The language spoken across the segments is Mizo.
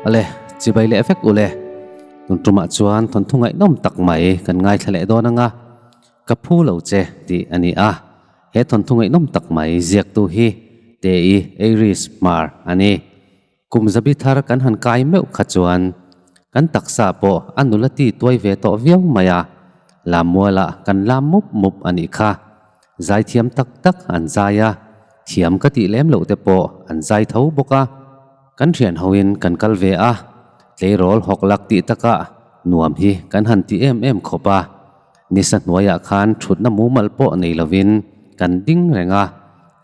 Ale, chibai leh vek ule. Tun tumah chuan thawnthu ngaihnawm tak mai kan ngaithla leh dawn anga ka phu lo che tih a ni a. He thawnthu ngaihnawm tak mai ziaktu hi Tei Eiris Hmar a ni. Kum zabi thar kan han kai meuh kha chuan kan taksa pawh a nula ti tuai ve tawh viau mai a, lammualah kan lam mup mup a nih kha. Zaithiam tak tak an zai a, thiam ka tih lem loh te pawh an zai tho bawk a. Kan thian hoin kan kal ve a, tleirawl hawk lak tih takah nuam hi kan han ti em em khawp a. Nisa hnuaiah khan thutna mumal pawh nei lovin kan ding reng a,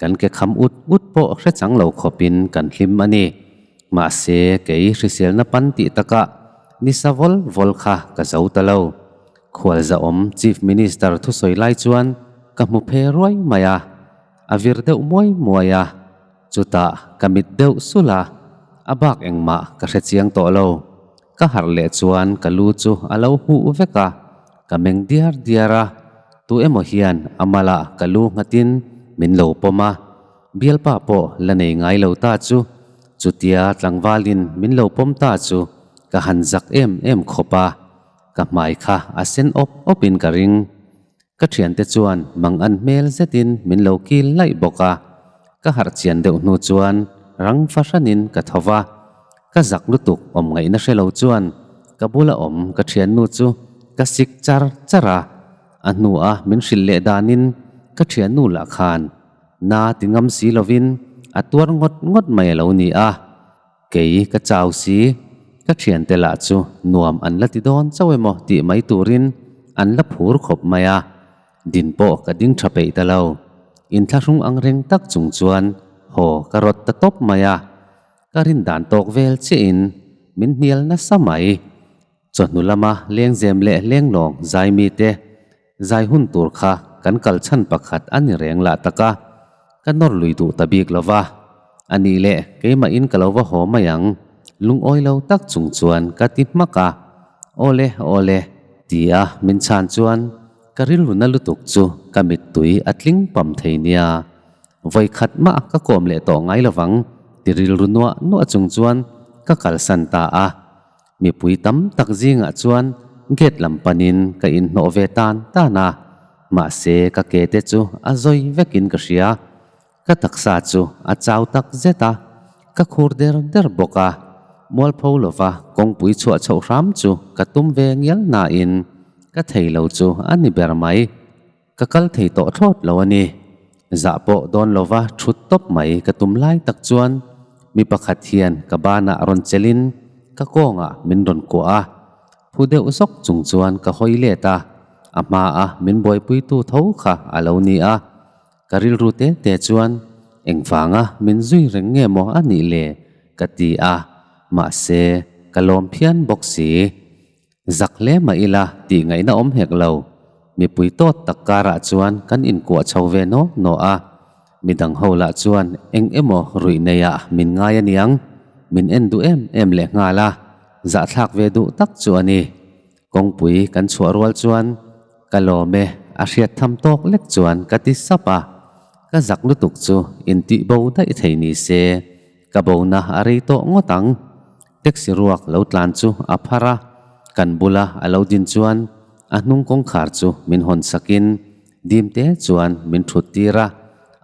kan ke kham ut ut pawh hre chang lo khawpin kan hlim a ni. Mahse, kei hriselna pan tih takah nisa vawl vawl kha ka zo ta lo. Khualzahawm Chief Minister thusawi lai chuan ka hmu phe ruai mai a, a vir deuh muai muai a. Chutah ka mit deuh sulh a, a bak engmah ka hre chiang tawh lo. Ka harh leh chuan ka lu chu a lo huh vek a, ka meng diar diar a, tu emaw hian a malah ka lu nghatin min lo pawm a, bialpa pawh la nei ngai lo ta chu, chutia tlangvalin min lo pawm ta chu ka han zak em em khawp a, ka hmai kha a sen awp awpin ka ring. Ka thiante chuan mang an hmel zetin min lo kil laih bawk a, ka harh chian deuh hnu chuan rang fahranin ka tho va, ka zak lutuk awm ngaihna hre lo chuan ka bula awm ka thiannu chu ka sik char char a, a hnua min hrilh leh danin ka thiannu lah khan na ti ngam si lovin a tuar ngawt ngawt mai a lo ni a. Kei ka chau si, ka thiante lah chu nuam an la ti dawn chauh emaw tih mai turin an la phur khawp mai a, din pawh ka ding tha peih ta lo. Inthlahrung ang reng tak chung chuan haw ka rawt ta tawp mai a, ka rin dan tawk vel chiahin min hnial nasa mai. Chawhnu lama lengzem leh lenglawng zaimite Zai hun tur kha kan kal chhan pakhat a ni reng lah tak a, ka nawr lui duh ta bik lo va. A nih leh keimah in ka lo va haw mai ang, lungawi lo tak chung chuan ka ti hmak a. Awle, awle, ti a min chhan chuan ka rilru na lutuk chu ka mittui a tling pam thei nia. Vawi khat mah ka kawm leh tawh ngai lo vang, ti rilru nuah nuah chung chuan ka kalsan ta a. Mipui tam tak zingah chuan gate lam panin ka inhnawh ve tan tan a, mahse ka ke te chu a zawi vekin ka hria. Ka taksa chu a chau tak zet a, ka khur der der bawk a, mualpho lova kawngpui chhuah chhoh hram chu ka tum ve ngial nain ka thei lo chu a ni ber mai. Ka kal thei tawh thlawt lo a ni. Zah pawh dawn lova thut tawp mai ka tum lai tak chuan mi pakhat hian ka banah rawn chelin ka kawngah min rawn kuah a. Phu deuh zawk chung chuan ka hawi let a, a hmaa min buaipuitu tho kha a lo ni a. Ka rilru te te chuan engvanga min zui reng nge maw a nih le ka ti a, mahse ka lawm phian bawk si. Zak hle mah ila tih ngaihna awm hek lo. Mipui tawt tak karah chuan kan inkuah chho ve naw naw a. Midang ho lah chuan eng emaw ruih neiah min ngai aniang, min en duh em em leh nghal a, zahthlak ve duh tak chu a ni. Kawngpui kan chhuah rual chuan ka lawm e, a hriat tham tawk lek chuan ka ti sap a. Ka zak lutuk chu intih bo daih thei ni se, ka bona a rei tawh ngawt ang. Taxi ruak lo tlan chu a phar a, kan bula a lo din chuan a hnung kawngkhar chu min hawn sakin dim te chuan min thut tir a,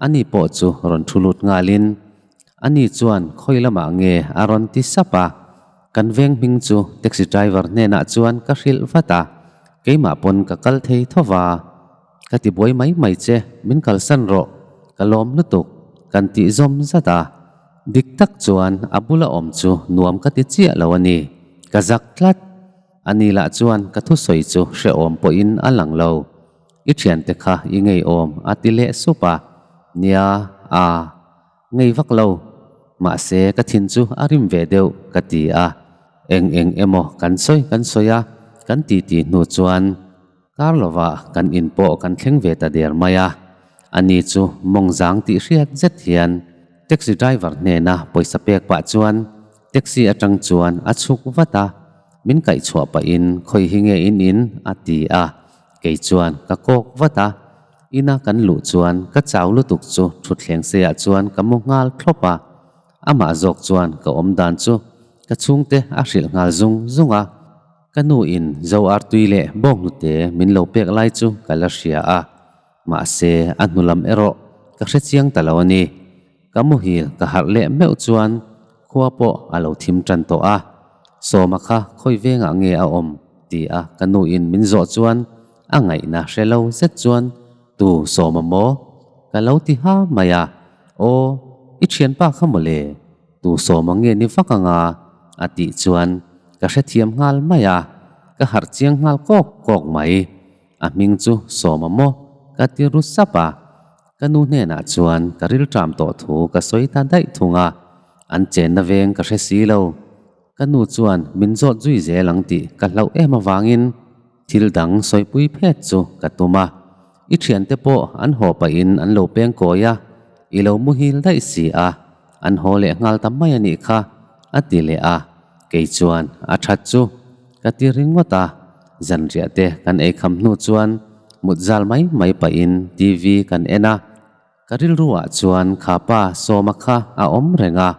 ani pawh chu rawn thu lut nghalin ani chuan khawi lamah nge a rawn ti sap a, kan veng hming chu taxi driver hnenah chuan ka hrilh vat a, keimah pawn ka kal thei tho va, ka ti buai mai mai che min kalsan rawh ka lawm lutuk kan tih zawm zat a. Dik tak chuan a bula awm chu nuam ka ti chiah lo a ni. Ka zak tlat. A ni lah chuan ka thusawi chu hrehawm pawhin a lang lo. I thiante kha i ngeiawm a ti leh sup a. Nia, a. Ngei vak lo. Mahse ka thin chu a rim ve deuh ka ti a. Eng eng emaw kan sawi kan sawi a, kan titi hnu chuan Kar lovah kan in pawh kan thleng ve ta der mai a, ani chu mawngzang tih hriat zet hian taxi driver hnena pawisa pek pah chuan taxi atang chuan a chhuk vat a, min kaihchhuah pahin khawi hi nge in in a ti a, kei chuan ka kawk vat a, ina kan luh chuan ka chau lutuk chu thutthleng seiah chuan ka mu nghal thlawp a, amah zawk chuan ka awm dan chu. ka chhungte a hrilh nghal zung zung a. Ka nu in zo artui leh bawnghnute min lo pek lai chu ka la hria a, mahse a hnu lam erawh ka hre chiang ta lo a ni. Ka muhil ka harh leh meuh chuan khua pawh a lo thim tan tawh a, Sawma kha khawi vengah nge a awm ti a ka nu in min zawh chuan a ngaihna hre lo zet chuan Tu Sawma maw? Ka lo ti ha mai a, Aw, i thianpa kha mawle, tu Sawma nge ni vak anga? a tih chuan ka hrethiam nghal mai a, ka harh chiang nghal kawk kawk mai. A hming chu Sawma maw? Ka ti ru sap a, ka nu hnenah chuan ka rilṭam tawh thu ka sawi ta daih thung a, an chenna veng ka hre si lo. Ka nu chuan min zawt zui zel ang tih ka hlauh em avangin thil dang sawipui phet chu ka tum a, i thiante pawh an haw pahin an lo peng kawi a, i lo muhil daih si a, an haw leh nghal ta mai a nih kha, a ti leh a, kei chuan a that chu ka ti ringawt a, zanriah te kan eikham hnu chuan mut zal mai mai pahin TV kan en a. Ka rilruah chuan kha pa Sawma kha a awm reng a,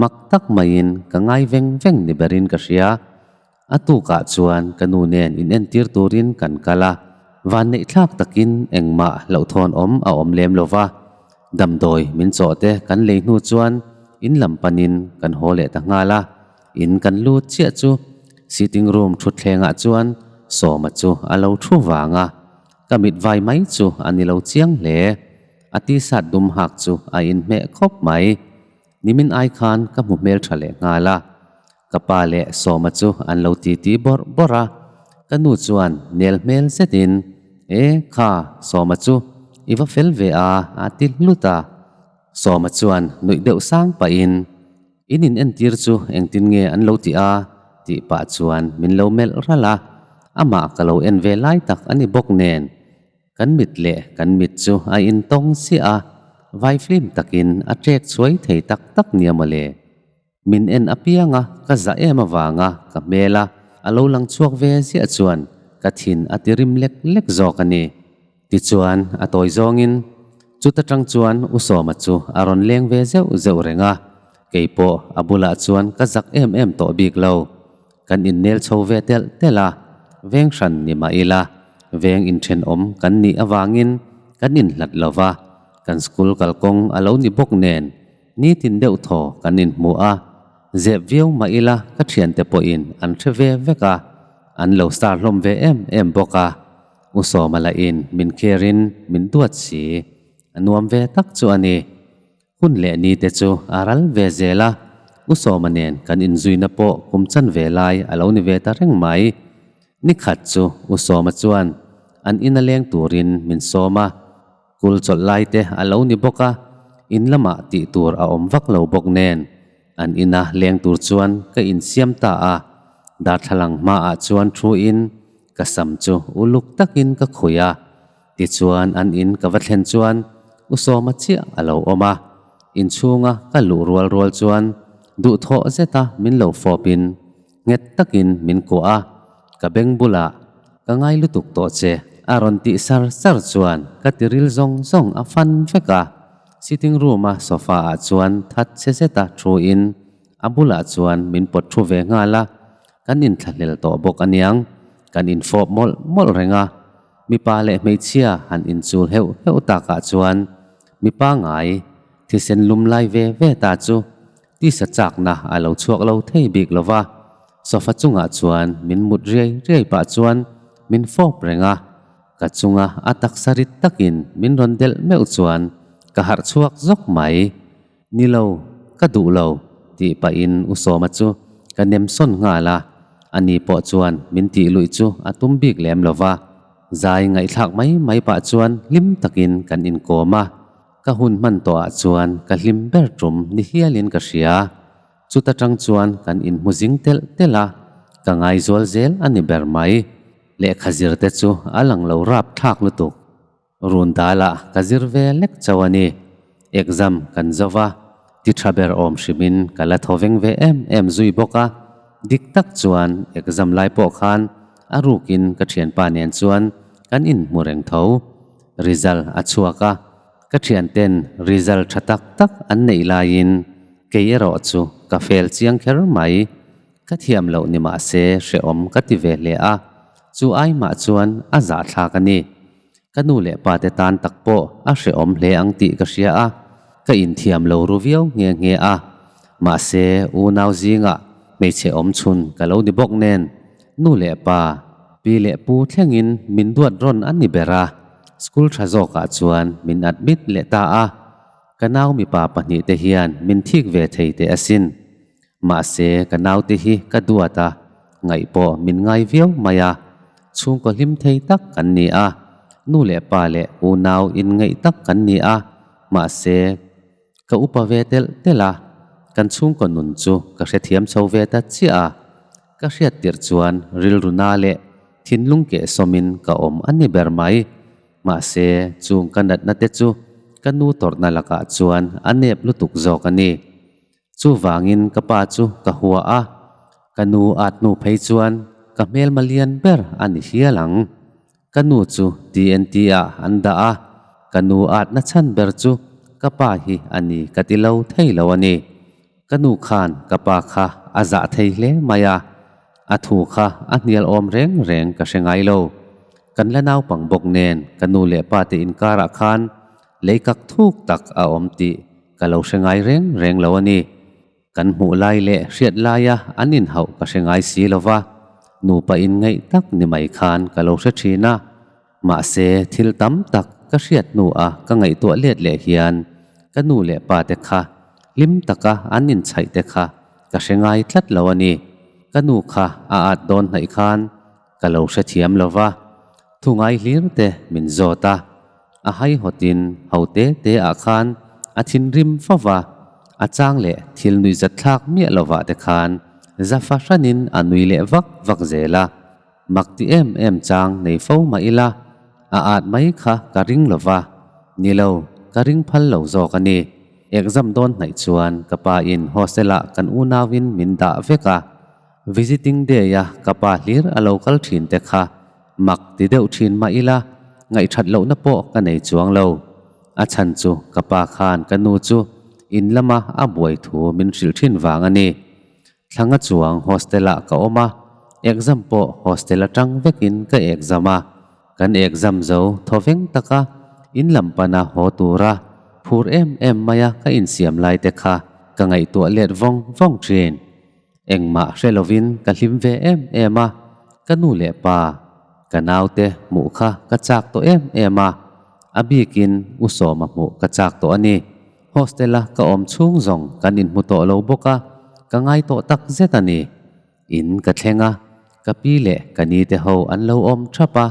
mak tak maiin ka ngai veng veng ni berin ka hria. A tukah chuan ka nu nen inentir turin kan kal a, vanneihthlak takin engmah hlauhthawn awm a awm lem lo va. Damdawi min chawh te kan lei hnu chuan in lam panin kan haw leh ta nghal a, in kan lut chiah chu sitting room thutthlengah chuan Sawma chu a lo thu vang a. Ka mit vai mai chu a ni lo chiang hle. A t-shirt dum hak chu a inhmeh khawp mai. Nimin ai khan ka hmu hmel tha leh nghal a. Ka pa leh Sawma chu an lo titi bawrh bawrh a. Ka nu chuan nel hmel zetin, E kha, Sawma chu i va fel ve a, a ti hlut a. Sawma chuan nuih deuh sang pahin, In in entir chu engtin nge an lo ti a? tih pah chuan min lo melh ralh a, amah ka lo en ve lai tak a ni bawk nen. Kan mit leh kan mit chu a intawng chiah a, vai flim takin a ṭek chhuai thei tak tak nia mawle. Min en apiang a, ka za em avanga ka hmel a, a lo lang chhuak ve ziah chuan ka thin a ti rim lek lek zawk a ni. Tichuan, a tawi zawngin, chuta tang chuan U Sawma chu a rawn leng ve zeuh zeuh reng a, kei pawh a bulah chuan ka zak em em tawh bik lo. Kan innel chho ve telh telh a, veng hran ni mah ila, veng inthenawm kan nih avangin kan inhlat lo va, kan school kalkawng a lo ni bawk nen, nitin deuh thaw kan inhmu a, zep viau mah ila ka thiante pawhin an hre ve vek a, an lo star hlawm ve em em bawk a. U Sawma lahin min kherin min duat si, a nuam ve tak chu a ni. Hun leh ni te chu a ral ve zel a, U Sawma nen kan inzuina pawh kum chan ve lai a lo ni ve ta reng mai. Ni khat chu U Sawma chuan an ina leng turin min sawm a, kul chawlh lai te a lo ni bawk a, in lamah tih tur a awm vak lo bawk nen An ina leng tur chuan ka insiam ta a, darthlalang hmaah chuan thu in ka sam chu uluk takin ka khuih a. Tichuan an in ka va thlen chuan U Sawma chiah a lo awm a, inchhunga ka luh rual rual chuan duhthawh zeta min lo fawpin nghet takin min kuah a, ka beng bulah ka ngai lutuk tawh che a rawn tih sar sar chuan ka tiril zawng zawng a fan vek a. Sitting room a sofa ah chuan that che zet a thu in a bulah chuan min pawt thu ve nghal a, kan inthlahlel tawh bawk aniang, kan infawp mawlh mawlh reng a, mipa leh hmeichhia han inchul heuh heuh takah chuan mipa ngai thisen lum lai ve ve ta chu tisa chakna a lo chhuak lo thei bik lo va, sofa chungah chuan min mut riai riai pah chuan min fawp reng a. Ka chunga a taksa rit takin min rawn delh meuh chuan ka harh chhuak zawk mai. Ni lo, ka duh lo, tih pahin U Sawma chu ka nem sawn nghal a, ani pawh chuan min tih luih chu a tum bik lem lo va. Zai ngaihthlak mai mai pah chuan hlim takin kan inkawm a, ka hun hman tawhah chuan ka hlim ber tum ni hialin ka hria. Chuta tang chuan kan inhmu zing telh telh a, ka ngaizual zel a ni ber mai. Lehkha zir te chu a lang lo rap thlak lutuk. Run dalah ka zir ve lek chauh a ni. Exam kan zo va, ti tha ber awm hrimin ka la thaw veng ve em em zui bawk a. Dik tak chuan exam lai pawh khan a rukin ka thianpa nen chuan kan inhmu reng tho. Result a chhuak a, ka thianten result tha tak tak an neih laiin kei erawh chu ka fail chiang kher mai. Ka thiam loh ni mah se hrehawm ka ti ve hle a, chu ai mah chuan a zahthlak a ni. Ka nu leh pa te tan tak pawh a hrehawm hle ang tih ka hria a, ka inthiam lo ru viau nghe nghe a. Mahse, unau zingah hmeichhe awm chhun ka lo ni bawk nen, nu leh pa, pi leh pu thlengin min duat rawn a ni ber a, school tha zawkah chuan min admit leh ta a. Ka nau mipa pahnihte hian min thik ve thei teh asin. Mahse, ka naute hi ka duat a, ngaih pawh min ngai viau mai a. Chhungkaw hlim thei tak kan ni a, nu leh pa leh unau inngeih tak kan ni a. Mahse, ka upa ve telh telh a, kan chhungkaw nun chu ka hrethiam chho ve ta chiah a. Ka hriat tirh chuan rilru na leh thinlung kehsawmin ka awm a ni ber mai. Mahse, chung ka natna te chu ka nu tawrhna lakah chuan a nep lutuk zawk a ni. Chuvangin ka pa chu ka hua a, ka nu at hnu phei chuan ka hmelma lian ber a ni hial ang. Ka nu chu TNT ah an dah a, ka nu atna chhan ber chu ka pa hi a ni ka ti lo thei lo a ni. Ka nu khan ka pa kha a zah thei hle mai a, a thu kha a hnial awm reng reng ka hre ngai lo. Kan la naupang bawk nen ka nu leh pa te inkarah khan leikak thuk tak a awm tih Ka lo hre ngai reng reng lo a ni. Kan hmuh lai leh hriat laia an inhauh ka hre ngai si lo va, nupa inngeih tak ni mai khan ka lo hre thin a. Mahse, thil tam tak ka hriat hnua ka ngaihtuah let leh hian ka nu leh pa te kha hlim taka an inchhaih te kha ka hre ngai tlat lo a ni. Ka nu kha a at dawn hnaih khan ka lo hrethiam lo va, thu ngai hlir te min zawt a. A haihawtin ho te te ah khan a thinrim fo va, a chang leh thil nui zat thlak miah lovah te khan za fahranin a nui leh vak vak zel a. Mak ti em em chang nei fo mah ila, a at mai kha ka ring lo va, ni lo, ka ring phal lo zawk a ni. Exam dawn hnaih chuan ka pa in hostel ah kan unauin min dah vek a, visiting day a ka pa hlir a lo kal thin te kha Mak ti deuh thin mah ila, ngaihthat lohna pawh ka nei chuang lo. A chhan chu ka pa khan ka nu chu in lama a buai thu min hrilh thin vang a ni. Thlanga chuang hostel-ah ka awm a, exam pawh hostel atang vekin ka exam a. Kan exam zo thaw veng taka in lam pana haw tura phur em em maia ka insiam lai te kha ka ngaihtuah let vawng vawng thin. Engmah hre lovin ka hlim ve em em a, ka nu leh pa, ka naute hmuh kha ka chak tawh em em a, a bikin U Sawma hmuh ka chak tawh a ni. Hostel-a ka awm chhung zawng kan inhmu tawh lo bawk a, ka ngai tawh tak zet a ni. In ka thleng a, ka pi leh ka ni te ho an lo awm thap a,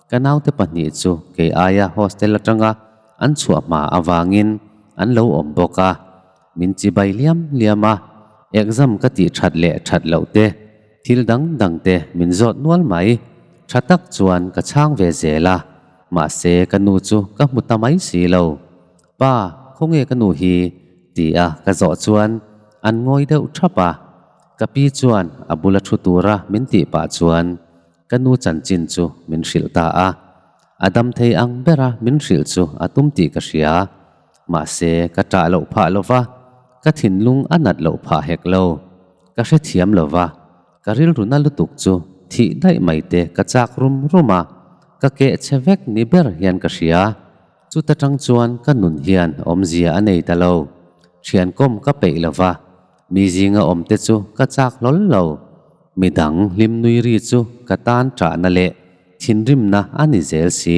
ka naute pahnih chu kei aia hostel atanga an chhuah hma avangin an lo awm bawk a. Min chibai liam liam a, exam ka tih that leh that loh te, thil dang dang te min zawt nual mai. Tha tak chuan ka chhang ve zel a, mahse ka nu chu ka hmu ta mai si lo. Pa, khawnge ka nu hi? ti a ka zawh chuan an ngawi deuh thap a. Ka pi chuan a bula thu tura min tih pah chuan ka nu chanchin chu min hrilh ta a. A dam thei ang bera min hrilh chu a tum tih ka hria. Mahse, ka ṭah loh phah lo va, ka thinlung a nat loh phah hek lo. Ka hrethiam lo va, ka rilru na lutuk chu thih daih mai te ka chak rum rum a, ka keh che vek ni ber hian ka hria. Chuta ṭang chuan ka nun hian awmzia a nei ta lo. Ṭhiankawm ka peih lo va, mi zinga awm te chu ka chak hlawl lo. Midang hlim nui ri chu ka tan ṭahna leh thinrimna a ni zel si.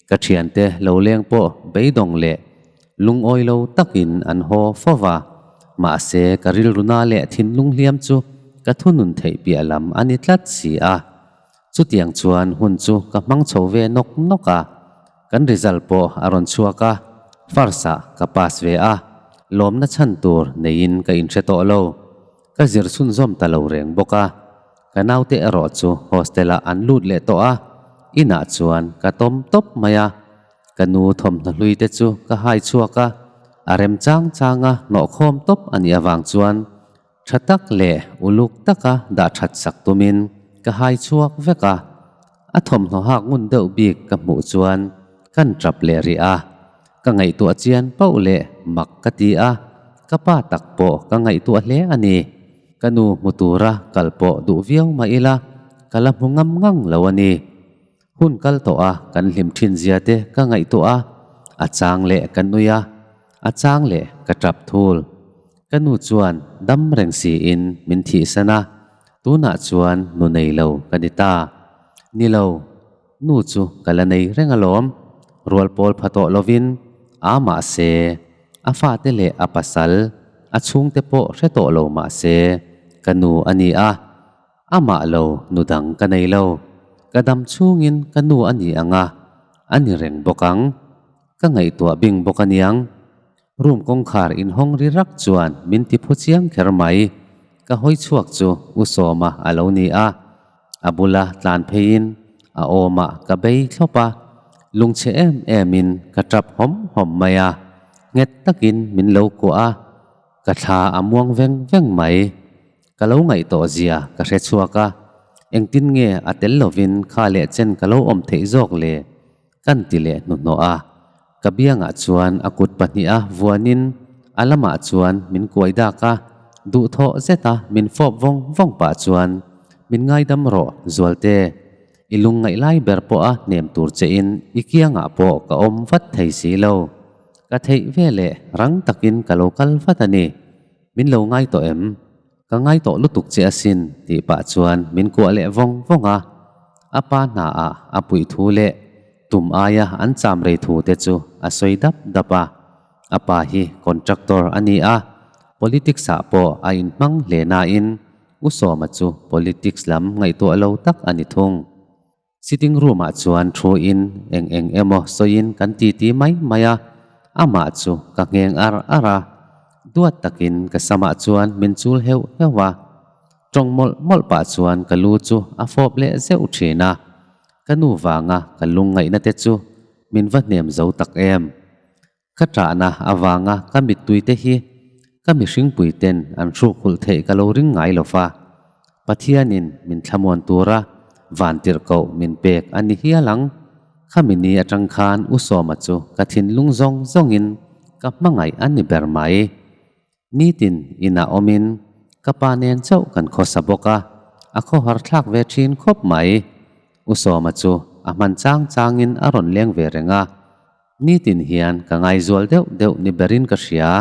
Ka thiante lo leng pawh beidawng leh lungawi lo takin an haw fo va, mahse ka rilruna leh thinlung hliam chu ka thunun theih piah lam a ni tlat si a. Chutiang chuan hun chu ka hmang chho ve nawk nawk a, kan result pawh a rawn chhuak a, first ah ka pass ve a, lawmna chhan tur neiin ka inhre tawh lo. Ka zir chhunzawm ta lo reng bawk a, ka naute erawh chu hostel-ah an lut leh tawh a, inah chuan ka tawm tawp mai a. Ka nu thawmhnaw hlui te chu ka hai chhuak a, a rem chang chang a hnawhkhawm tawp a nih avang chuan tha tak leh uluk taka dah that sak tumin ka hai chhuak vek a. A thawmhnaw hak ngun deuh bik ka hmuh chuan kan tap leh rih a, ka ngaihtuah chian pauh leh mak ka ti a, ka pa tak pawh ka ngaihtuah hle a ni. Ka nu hmu tura kal pawh duh viau mah ila ka la hmu ngam ngang lo a ni. Hun kal tawh a kan hlim thin zia te ka ngaihtuah a, a chang leh ka nui a, a chang leh ka tap thul. Ka nu chuan dam reng siin min thihsan a, tunah chuan nu nei lo ka ni ta. Ni lo, nu chu ka la nei reng alawm, rual pawl pha tawh lovin a mahse, a fate leh a pasal, a chhungte pawh hre tawh lo mahse ka nu a ni a. Amah lo nu dang ka nei lo. Ka dam chhungin ka nu a ni ang a, a ni reng bawk ang. Ka ngaihtuah bing bawk aniang. Room kawngkhar inhawng ri rak chuan min ti phu chiang kher mai. Ka hawi chhuak chu U Sawma a lo ni a. A bula tlan pheiin a awmah ka bei thlawp a. Lungchhe em emin ka tap hawm hawm mai a. Nghet takin min lo kuah a. Ka thla a muang veng veng mai. Ka lo ngaih tawh zia ka hre chhuak a, engtin nge a tel lovin kha leh chen ka lo awm theih zawk le? Kan ti leh hnuhnawh a. Ka biangah chuan a kut pahniha vuanin a lamah chuan min kuai dak a, duhthawh zeta min fawp vawng vawng pah chuan, Min ngaidam rawh, Zualte. I lungngaih lai ber pawha hnem tur chein i kiangah pawh ka awm vat thei si lo. Ka theih veleh rang takin ka lo kal vat a ni. Min lo ngai tawh em? Ka ngai tawh lutuk che asin tih pah chuan min kuah leh vawng vawng a. A pa hnaah a puih thu leh tum aia an cham rei thu te chu a sawi dap dap a. A pa hi contractor a ni a, politics ah pawh a inhmang hle nain U Sawma chu politics lam ngaihtuah lo tak a ni thung. Sitting room ah chuan thu in eng eng emaw sawiin kan titi mai mai a, amah chu ka ngheng ar ar a, duat takin ka samah chuan min chul heuh heuh a, tawng mawlh mawlh pah chuan ka lu chu a fawp leh zeuh thin a, ka nu vanga ka lungngaihna te chu min va hnem zo tak em. Ka ṭahna avanga ka mittuite hi ka mihringpuiten an hruk hulh theih ka lo ring ngai lo va, Pathianin min thlamuan tura vantirhkoh min pek a ni hial ang. Khami ni aṭang khan U Sawma chu ka thinlung zawng zawngin ka hmangaih a ni ber mai. Nitin inah awmin ka pa nen chauh kan khawsa bawk a, a khawhar thlak ve thin khawp mai. U Sawma chu a hman chang changin a rawn leng ve reng a, nitin hian ka ngaizual deuh deuh ni berin ka hria.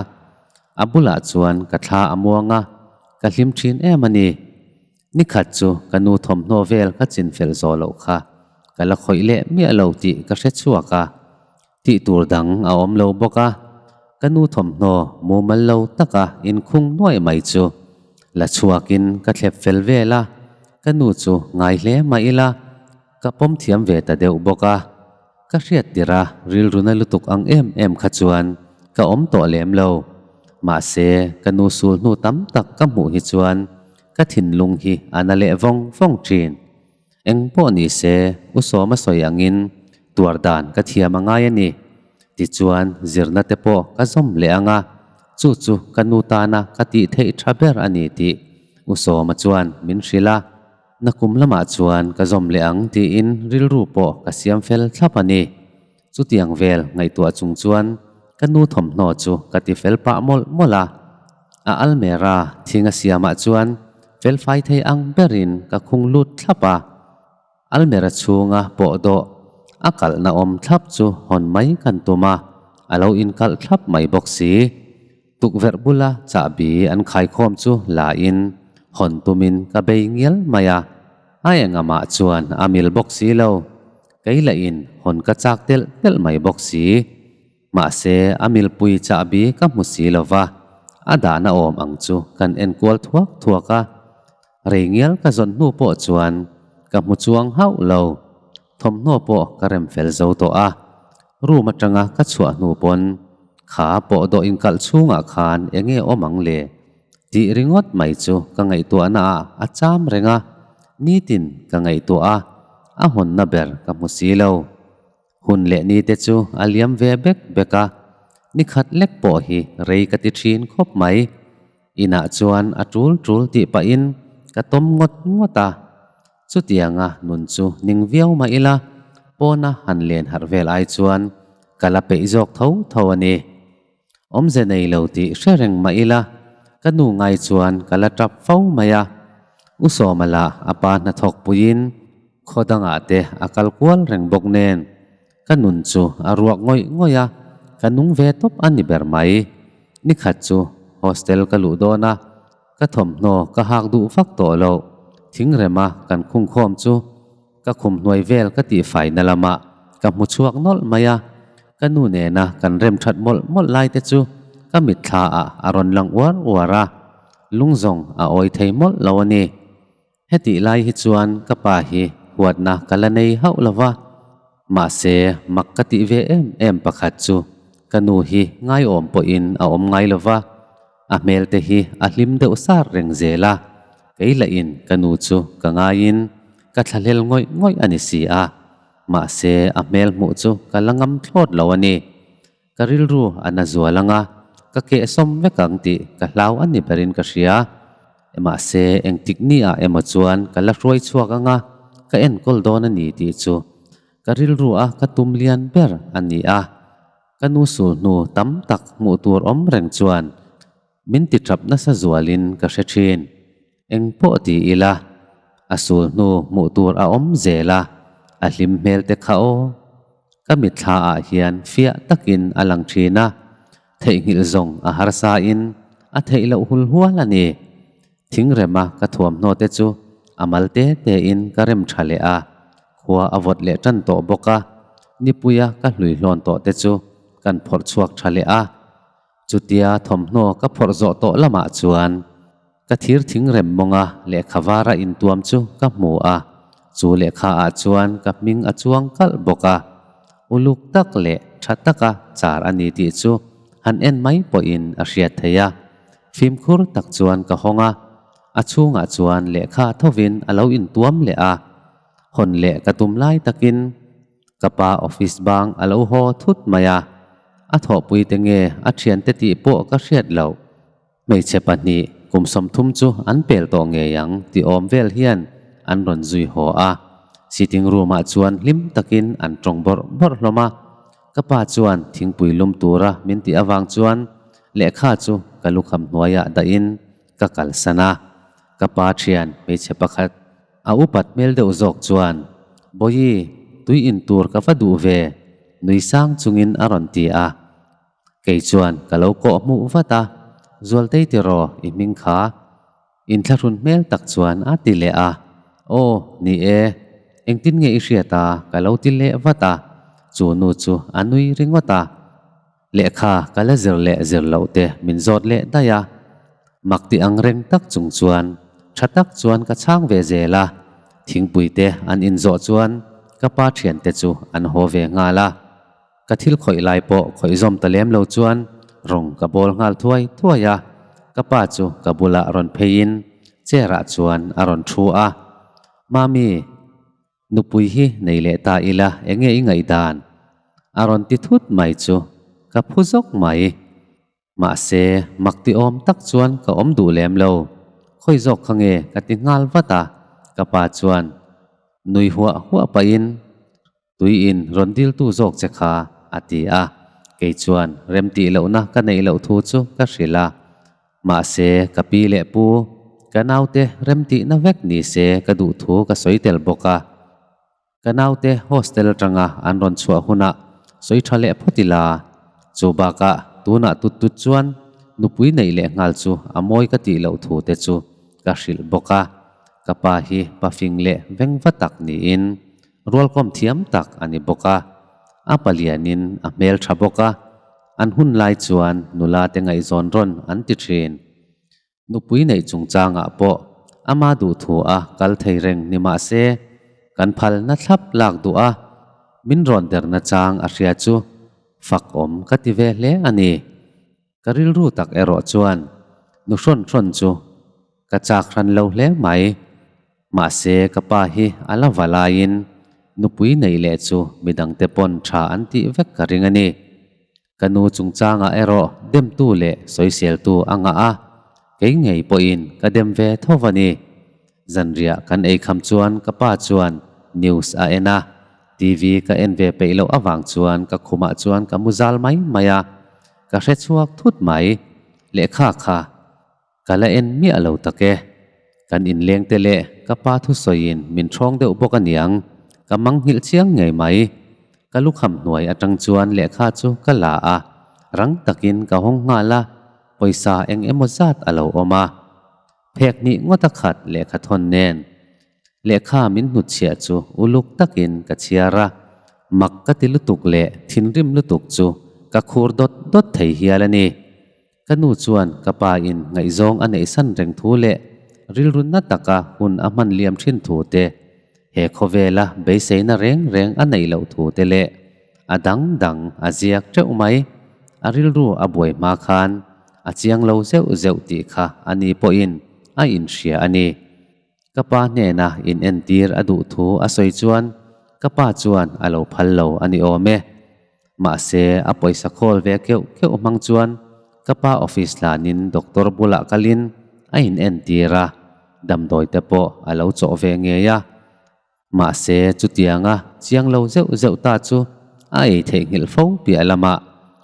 A bulah chuan ka thla a muang a, ka hlim thin em a ni. Nikhat chu ka nu thawmhnaw vel ka chinfel zawh loh kha ka la khawih leh miah lo tih ka hre chhuak a. Tih tur dang a awm lo bawk a, ka nu thawmhnaw mumal lo taka inkhung nuaih mai chu la chhuakin ka thlep fel vel a, ka nu chu ngai hle mah ila ka pawm thiam ve ta deuh bawk a. Ka hriat tirh a rilruna lutuk ang em em kha chuan ka awm tawh lem lo. Mahse, ka nu sul hnu tam tak ka hmuh hi chuan ka thinlung hi a na leh vawng vawng thin. Eng pawh ni se, U Sawma sawi angin tuar dan ka thiam a ngai a ni. Tichuan, zirna te pawh ka zawm leh ang a, chu chu ka nu tana ka tih theih tha ber a ni tih U Sawma chuan min hrilh a. Nakum lamah chuan ka zawm leh ang tiin rilru pawh ka siam fel thlap a ni. Chutiang vel ngaihtuah chung chuan ka nu thawmhnaw chu ka ti fel pah mawlh mawlh a. A almera thing a siamah chuan felfai thei ang berin ka khung lut thlap a. Almera chhunga pawh dawh a kalhna awm thlap chu hawn mai kan tum a, a lo inkalh thlap mai bawk si. Tukverh bula chahbi an khaikhawm chu la in hawn tumin ka bei ngial mai a, a engamah chuan a mil bawk si lo. Kei lah in hawn ka chak telh telh mai bawk si. Mahse a milpui chahbi ka hmu si lo va, a dahna awm ang chu kan en kual thuak thuak a. Rei ngial ka zawn hnu pawh chuan ka hmu chuang hauh lo. Thawmhnaw pawh ka rem fel zo tawh a, room atanga ka chhuah hnu pawn kha pawh dawh inkalh chhungah khan enge awm ang le tih ringawt mai chu ka ngaihtuahna ah a cham reng a, nitin ka ngaihtuah a, a hawnna ber ka hmu si lo. Hun leh ni te chu a liam ve bek bek a, nikhat lek pawh hi rei ka ti thin khawp mai. Inah chuan a tul tul tih pahin ka tawm ngawt ngawt a, chutianga nun chu ning viau mah ila pawna han len harh vel ai chuan ka la peih zawk tho tho a ni. Awmze nei lo tih hre reng mah ila, Ka nu ngai chuan ka la tap fo mai a. U Sawma lah a pa hnathawk puiin khaw dangah te a kal kual reng bawk nen ka nun chu a ruak ngawih ngawih a, ka nung ve tawp a ni ber mai. Nikhat chu hostel ka luh dawn a, ka thawmhnaw ka hak duh vak tawh lo. Thingrema kan khungkhawm chu Ka khum hnuai vel ka tihfaina lamah ka hmu chhuak nawlh mai a, ka nu nena kan rem that mawlh mawlh lai te chu ka mitthla ah a rawn lang uar uar a, lung zawng a awi thei mawlh lo a ni. Hetih lai hi chuan ka pa hi huatna ka la nei hauh lo va, mahse mak ka tih ve em em pakhat chu ka nu hi ngaiawm pawhin a awm ngai lo va, A hmel te hi a hlim deuh sar reng zel a, kei lahin ka nu chu ka ngaiin ka thlahlel ngawih ngawih a ni si a, mahse a hmel hmuh chu ka la ngam thlawt lo a ni. Ka rilru a na zual ang a, ka kehsawm vek ang tih ka hlau a ni berin ka hria. Mahse engtik ni ah emaw chuan ka la hruai chhuak ang a, ka enkawl dawn a ni tih chu ka rilru a ka tum lian ber a ni a. Ka nu sul hnu tam tak hmuh tur awm reng chuan min ti tap nasa zualin ka hre thin. Eng pawh ti ila, a sul hnu hmuh tur a awm zel a, a hlim hmel te kha aw. Ka mitthla ah hian fiah takin a lang thin a, theihnghilh zawng a harsa in a theih loh hul hual a ni. Thingrema ka thuamhnaw te chu a mal te te in ka rem tha leh a, khua a vawt leh tan tawh bawk a, nipuia ka hlui hlawn tawh te chu kan phawrh chhuak tha leh a. Chutia thawmhnaw ka phawrh zawh tawh lamah chuan ka thir thingrem mawnga lehkha vara intuam chu ka hmu a, chu lehkha ah chuan ka hming a chuang kalh bawk a, uluk tak leh tha taka char a ni tih chu han en mai pawhin a hriat theih a. Fimkhur tak chuan ka hawng a, a chhungah chuan lehkha thovin a lo intuam leh a. Hawn leh ka tum lai takin ka pa office bang a lo haw thut mai a, a thawhpui te nge a thiante tih pawh ka hriat loh. Hmeichhe pahnih kum 30 chu an pel tawh ngei ang tih awm vel hian an rawn zui haw a, sitting room ah chuan hlim takin an tawng bawrh bawrh hlawm a. Ka pa chuan thingpui lum tura min tih avang chuan lehkha chu ka lukham hnuaiah dahin ka kalsan a. Ka pa thian hmeichhe pakhat a upat hmel deuh zawk chuan, Bawihi, tui in tur ka va duh ve, nui sang chungin a rawn ti a. Kei chuan ka lo kawh hmuh vat a, Zualtei tiraw i hming kha? Inthlahrun hmel tak chuan a ti leh a, Aw, ni e, engtin nge i hriat a? ka lo ti leh vat a, chu nu chu a nui ringawt a. Lehkha ka la zir leh zir loh te min zawt leh daih a, mak ti ang reng tak chung chuan tha tak chuan ka chhang ve zel a, thingpui te an inzawh chuan ka pa thiante chu an haw ve nghal a. Ka thil khawih lai pawh khawih zawm ta lem lo chuan rawng ka bawl nghal thuai thuai a, ka pa chu ka bulah rawn pheiin chair ah chuan a rawn thu a, Mami, nupui hi nei leh ta ila enge i ngaihdan? a rawn ti thut mai chu ka phu zawk mai. Mahse, mak ti awm tak chuan ka awm duh lem lo. Khawi zawk kha nge ka ti nghal vat a, ka pa chuan nui huah huah pahin Tui in rawn diltu zawk che kha, a ti a. Kei chuan remtih lohna ka neih loh thu chu ka hrilh a. Mahse, ka pi leh pu, ka naute remtihna vek ni se ka duh thu ka sawi tel bawk a. Ka naute hostel atanga an rawn chhuah hunah sawi tha leh phawt ila. Chu bakah tunah tut tut chuan nupui neih leh nghal chu a mawi ka tih loh thu te chu ka hrilh bawk a. Ka pa hi pafing leh vengva tak niin Rualkawm thiam tak a ni bawk a, a palianin a hmel tha bawk a, an hun lai chuan nula te ngaihzawn rawn an ti thin. Nupui neih chungchangah pawh ama duhthu a kal thei reng ni mah se, kan phal na thlap lak duh a, min rawn derna chang a hria chu fak awm ka ti ve hle a ni. Ka rilru tak erawh chuan nu hrawn hrawn chu ka chak hran lo hle mai. Mahse ka pa hi a la va laiin nupui neih leh chu midangte pawn tha an tih vek ka ring a ni. Ka nu chungchangah erawh demtu leh sawiseltu a ngah a, kei ngei pawhin ka dem ve tho a ni. Zanriah kan ei kham chuan ka pa chuan news a en a, TV ka en ve peih loh avang chuan ka khumah chuan ka mu zal mai mai a, ka hre chhuak thut mai. Lehkha kha. Ka la en miah lo tak e. Kan inleng te leh ka pa thusawiin min ṭhawng deuh bawk aniang, ka mangnghilh chiang ngei mai. Ka lukham hnuai aṭang chuan lehkha chu ka la a, rang takin ka hawng nghal a, pawisa eng emaw zat a lo awm a. Phek hnih ngawt a khat lehkha thawn nen lehkha min hnutchhiah chu uluk takin ka chhiar a, mak ka ti lutuk leh thinrim lutuk chu ka khur dawt dawt thei hial a ni. Ka nu chuan ka pa in ngaihzawng a neihsan reng thu leh rilru na taka hun a hman liam thin thu te, he khawvela beiseina reng reng a neih loh thu te leh a dang dang a ziak teuh mai. A rilru a buai hma khan a chiang lo zeuh zeuh tih kha a ni pawhin a inhria a ni. Ka pa hnena inentir a duh thu a sawi chuan ka pa chuan a lo phal lo a ni awm e. Mahse a pawisa khawl ve keuh keuh hmang chuan ka pa office hlanin doctor bulah kalin a inentir a, damdawi te pawh a lo chawh ve ngei a. Mahse, chutianga chiang lo zeuh zeuh ta chu a ei theihnghilh fo piah lamah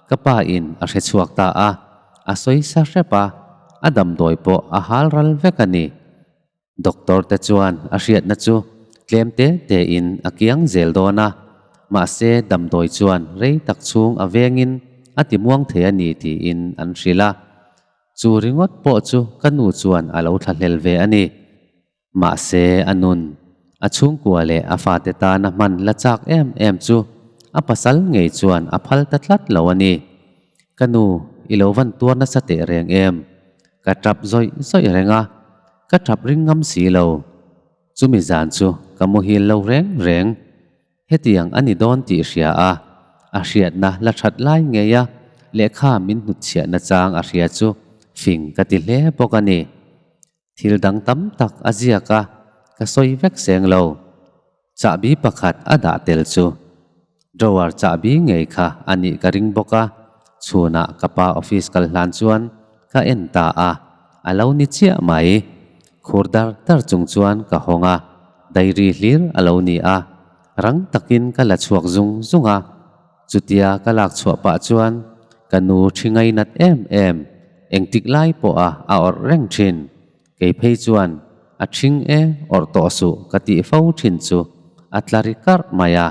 ka pa in a hre chhuak ta a, a sawi sa hrep a, a damdawi pawh a hal ral vek a ni. Doctor te chuan a hriatna chu tlem te te in a kiang zel dawn a, mahse damdawi chuan rei tak chhung a vengin a ti muang thei a ni tiin an hrilh a. Chu ringawt pawh chu ka nu chuan a lo thlahlel ve a ni. Mahse, a nun, a chhungkua leh a fate tana hman la chak em em chu a pasal ngei chuan a phal ta tlat lo a ni. Ka nu, i lo van tuar nasa teh reng em? Ka tap zawih zawih reng a, ka tap ring ngam si lo. Chumi zan chu ka muhil lo reng reng. Hetiang a ni dawn tih hria a, a hriatna la that lai ngei a, lehkha min hnutchhiahna chang a hria chu fing ka ti hle bawk a ni. Thil dang tam tak a ziak a, ka sawi vek seng lo. Chahbi pakhat a dah tel chu drawer chahbi ngei kha a nih ka ring bawk a, chhunah ka pa office kal hlan chuan ka en ta a, a lo ni chiah mai. Khur dar dar chung chuan ka hawng a, diary hlir a lo ni a, rang takin ka la chhuak zung zung a. Chutia ka lak chhuah pah chuan ka nu thi ngainat em em, engtik lai pawha a awrh reng thin. Kei phei chuan a thing e awrh tawh suh ka tih fo thin chu a tla ri karh mai a.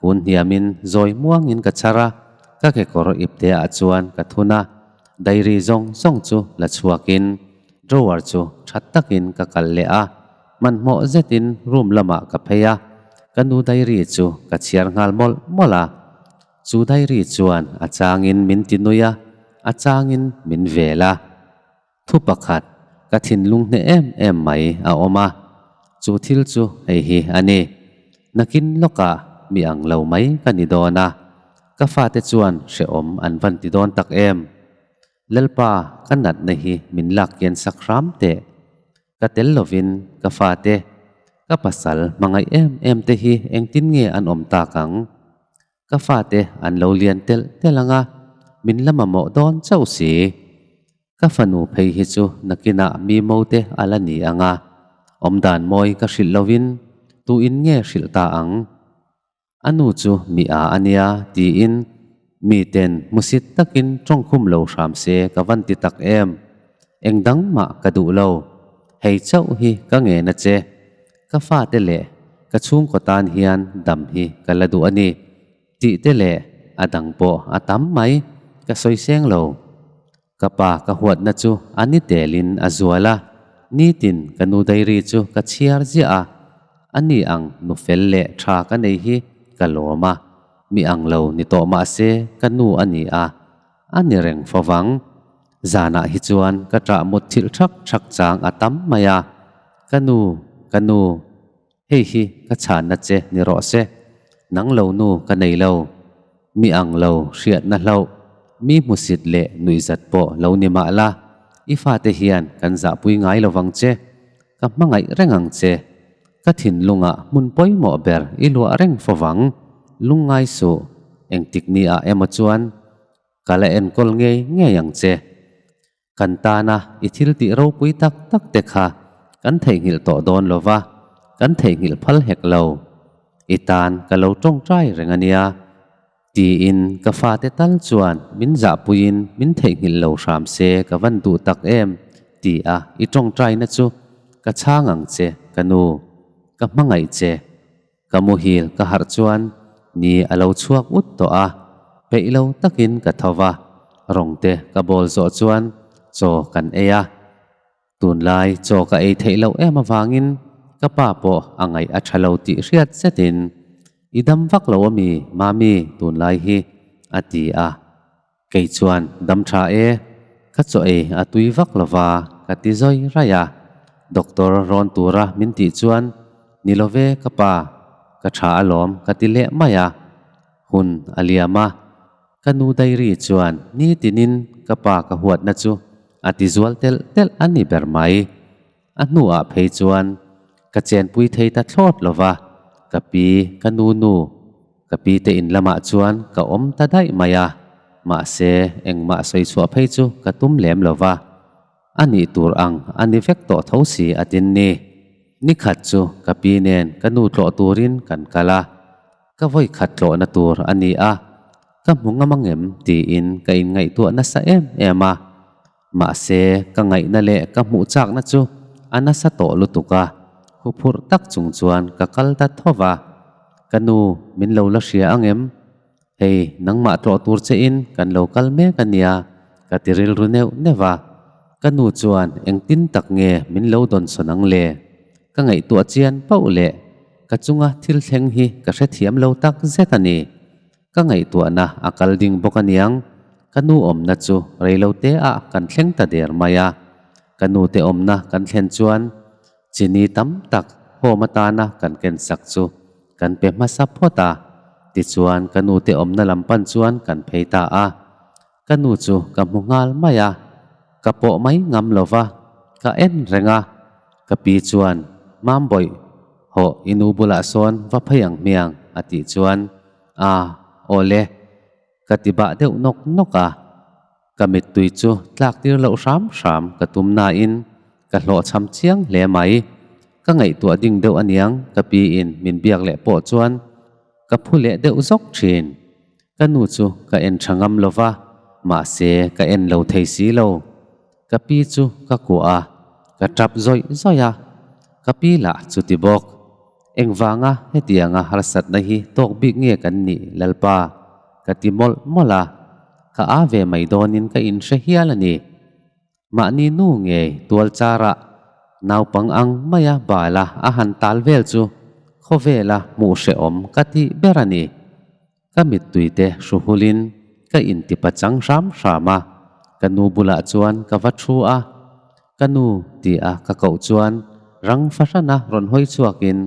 Kun hniamin zawi muangin ka chhar a, ka kekawr ipteah chuan ka thun a, diary zawng zawng chu la chhuakin drawer chu tha takin ka kal leh a. Hmanhmawh zetin room lamah ka phei a, ka nu diary chu ka chhiar nghal mawlh mawlh a. Chu diary chuan a changin min ti nui a, a changin min vel a. Thu pakhat ka thinlung hneh em em mai a awm a, chu thil chu hei hi a ni. Nakin lawkah mi ang lo mai ka ni dawn a, ka fate chuan hrehawm an van ti dawn tak em? Lalpa ka natna hi min lak kian sak hram teh. Ka tel lovin ka fate, ka pasal hmangaih em em te hi engtin nge an awm tak ang? Ka fate an lo lian telh telh ang a, min la mamawh dawn chauh si. Ka fanu phei hi chu nakinah mi mo te a la ni ang a, awmdan mawi ka hrilh lovin tuin nge hrilh ta ang? A nu chu mi a a nia tiin miten hmusit takin tawngkhum lo hram se ka van ti tak em. Eng dang mah ka duh lo. Hei chauh hi ka ngen a che. Ka fate leh ka chhungkaw tan hian dam hi ka la duh a ni tih te leh a dang pawh a tam mai ka sawi seng lo. Ka pa ka huatna chu a ni telin a zual a, nitin ka nu diary chu ka chhiar ziah a, a ni ang nu fel leh tha ka nei hi ka lawm a, mi ang lo ni tawh mah se ka nu a ni a, a ni reng fo vang. Zanah hi chuan ka ṭah mut thilh ṭhak ṭhak chang a tam mai a, ka nu, ka nu, hei hi ka chhanna che ni rawh se, nang lo nu ka nei lo. Mi ang lo hriatna hlauh, mi hmusit leh nuihzat pawh lo ni mah la, i fate hian kan zahpui ngai lo vang che, ka hmangaih reng ang che. Ka thinlungah hmun pawimawh ber i luah reng fo vang, lungngai suh, engtik ni ah emaw chuan ka la enkawl ngei ngei ang che. Kan tana i thil tih ropui tak tak te kha kan theihnghilh tawh dawn lo va, kan theihnghilh phal hek lo. I tan ka lo tawngtai reng a nia. Tiin ka fate tal chuan min zahpuiin min theihnghilh lo hram se ka van duh tak em? ti a i tawngtaina chu ka chhang ang che ka nu, ka hmangaih che. Ka muhil ka harh chuan ni a lo chhuak ut tawh a, peih lo takin ka tho va, rawng te ka bawl zawh chuan chaw kan ei a. Tunlai chaw ka ei theih loh em avangin ka pa pawh a ngaih a tha lo tih hriat zetin, I dam vak lo ami Mami tunlai hi? a ti a. Kei chuan dam tha e, ka chaw ei a tui vak lova ka ti zawi raih a. Doctor rawn tura min tih chuan, Ni lo ve ka pa, ka tha alawm ka ti leh mai a. Hun a liam a. Ka nu diary chuan nitinin ka pa ka huatna chu a ti zual telh telh a ni ber mai. A hnuah phei chuan ka chenpui thei ta thlawt lo va, ka pi, ka nu nu, ka pi te in lamah chuan ka awm ta daih mai a, mahse engmah sawi chhuah phei chu ka tum lem lo va. A nih tur ang a ni vek tawh tho si a tin ni. Ni khat chu ka pi nen ka nu tlawh turin kan kal a, ka vawi khat tlawhna tur a ni a, ka hmu ngam angem tiin ka inngaihtuah nasa em em a. Mahse ka ngaihna leh ka hmuh chakna chu a nasa tawh lutuk a, huphurh tak chung chuan ka kal ta tho va. Ka nu min lo la hria angem? Hei, nangmah tlawh tur che in kan lo kal mek a nia, ka ti rilru neuh neuh a. Ka nu chuan engtin tak nge min lo dawn sawn ang le? Ka ngaihtuah chian pauh leh ka chunga thil thleng hi ka hrethiam lo tak zet a ni. Ka ngaihtuahna a kal ding bawk a niang, ka nu awmna chu reilote ah kan thleng ta der mai a. Ka nu te awmna kan thlen chuan Chini tam tak home atana kan ken sak chu kan pe hmasa phawt a, tichuan ka nu te awmna lam pan chuan kan phei ta a. Ka nu chu ka hmu nghal mai a, ka pawh mai ngam lo va, ka en reng a. Ka pi chuan, Mambawih, hawh i nu bulah sawn va phei ang hmiang a tih chuan, A, aw le, ka ti bah deuh nawk nawk a. Ka mittui chu tlak tir loh hram hram ka tum nain ka hlawhchham chiang hle mai. Ka ngaihtuah ding deuh aniang ka piin min biak leh pawh chuan ka phu leh deuh zawk thin. Ka nu chu ka en tha ngam lo va, mahse ka en lo thei si lo. Ka pi chu ka kuah a, ka tap zawih zawih a, ka pi lah chuti bawk. Engvanga hetianga harsatna hi tawk bik nge kan nih Lalpa? Ka ti mawlh mawlh a, ka a ve mai dawnin ka inhre hial a ni. Mahni nu ngei tual charah naupang ang maia bala a han tal vel chu khawvela hmuh hrehawm ka tih ber a ni. Ka mittuite hruhulin ka intipa chang hram hram a, ka nu bulah chuan ka va thu a. Ka nu ti a ka koh chuan rang fahrana rawn hawi chhuakin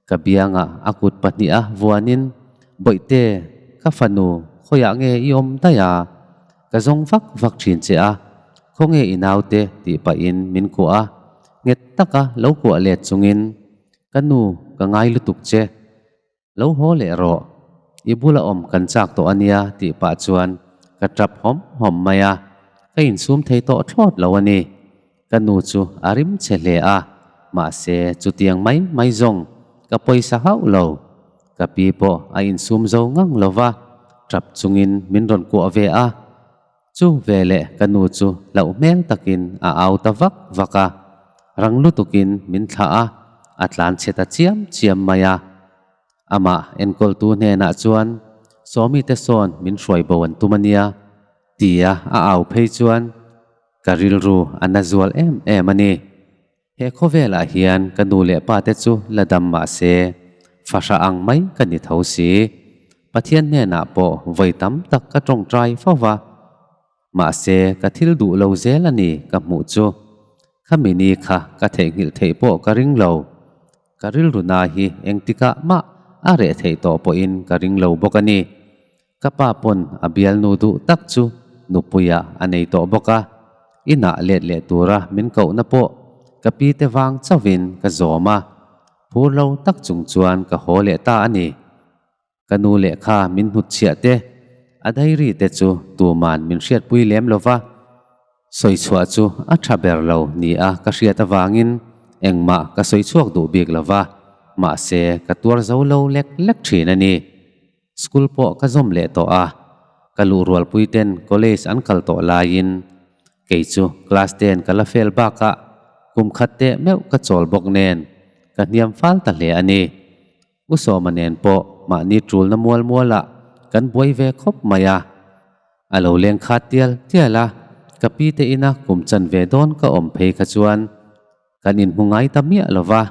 ka biangah a kut pahniha vuanin, Bawihte, ka fanu khawiah nge i awm daih a? Ka zawng vak vak thin che a, khawnge i naute tih pahin min kuah a, nghet taka lo kuah let chungin, Ka nu, ka ngai lutuk che. Lo haw leh rawh, i bula awm kan chak tawh a nia tih pah chuan ka tap hawm hawm mai a, ka insum thei tawh thlawt lo a ni. Ka nu chu a rim che hle a, mahse chutiang mai mai zawng ka pawisa hauh lo. Ka pi pawh a insum zo ngang lo va, tap chungin min rawn kuah ve a. Chu veleh ka nu chu hlauh hmel takin a au ta vak vak a, rang lutukin min thlah a, a tlan chhe ta chiam chiam mai a. Amah enkawltu hnenah chuan, Sawmi te sawn min hruai bo an tum a nia, tia a au phei chuan ka rilru a na zual em em a ni. He khawvelah hian ka nu leh pa te chu la dam mah se, fahrah ang mai ka ni tho si. Pathian hnenah pawh vawi tam tak ka tawngtai fo va. Mahse, ka thil duh lo zel a ni ka hmuh chu. Khami ni kha ka theihnghilh theih pawh ka ring lo. Ka rilru na hi engtikah mah a reh theih tawh pawhin ka ring lo bawk a ni. Ka pa pawn a bialnu duh tak chu nupuiah a nei tawh bawk a, inah let leh tura min kohna pawh ka pi te vang chauhin ka zawm a, phur lo tak chung chuan ka haw leh ta a ni. Ka nu lehkha min hnutchhiah te, a diary te chu tuman min hriatpui lem lo va, Sawi chhuah chu a tha ber lo ni a ka hriat avangin engmah ka sawi chhuak duh bik lo va, mahse ka tuar zo lo lek lek thin a ni. School pawh ka zawm leh tawh a, ka luh rualpui ten college an kal tawh laiin. Kei chu class ten ka la fail bakah kum khat teh meuh ka chawl bawk nen ka hniam fal ta hle a ni. U Sawma nen pawh mahni tulna mual mualah kan buai ve khawp mai a. A lo leng khat tial tial a, ka pi te ina kum chan ve dawn ka awm phei kha chuan kan inhmu ngai ta miah lo va,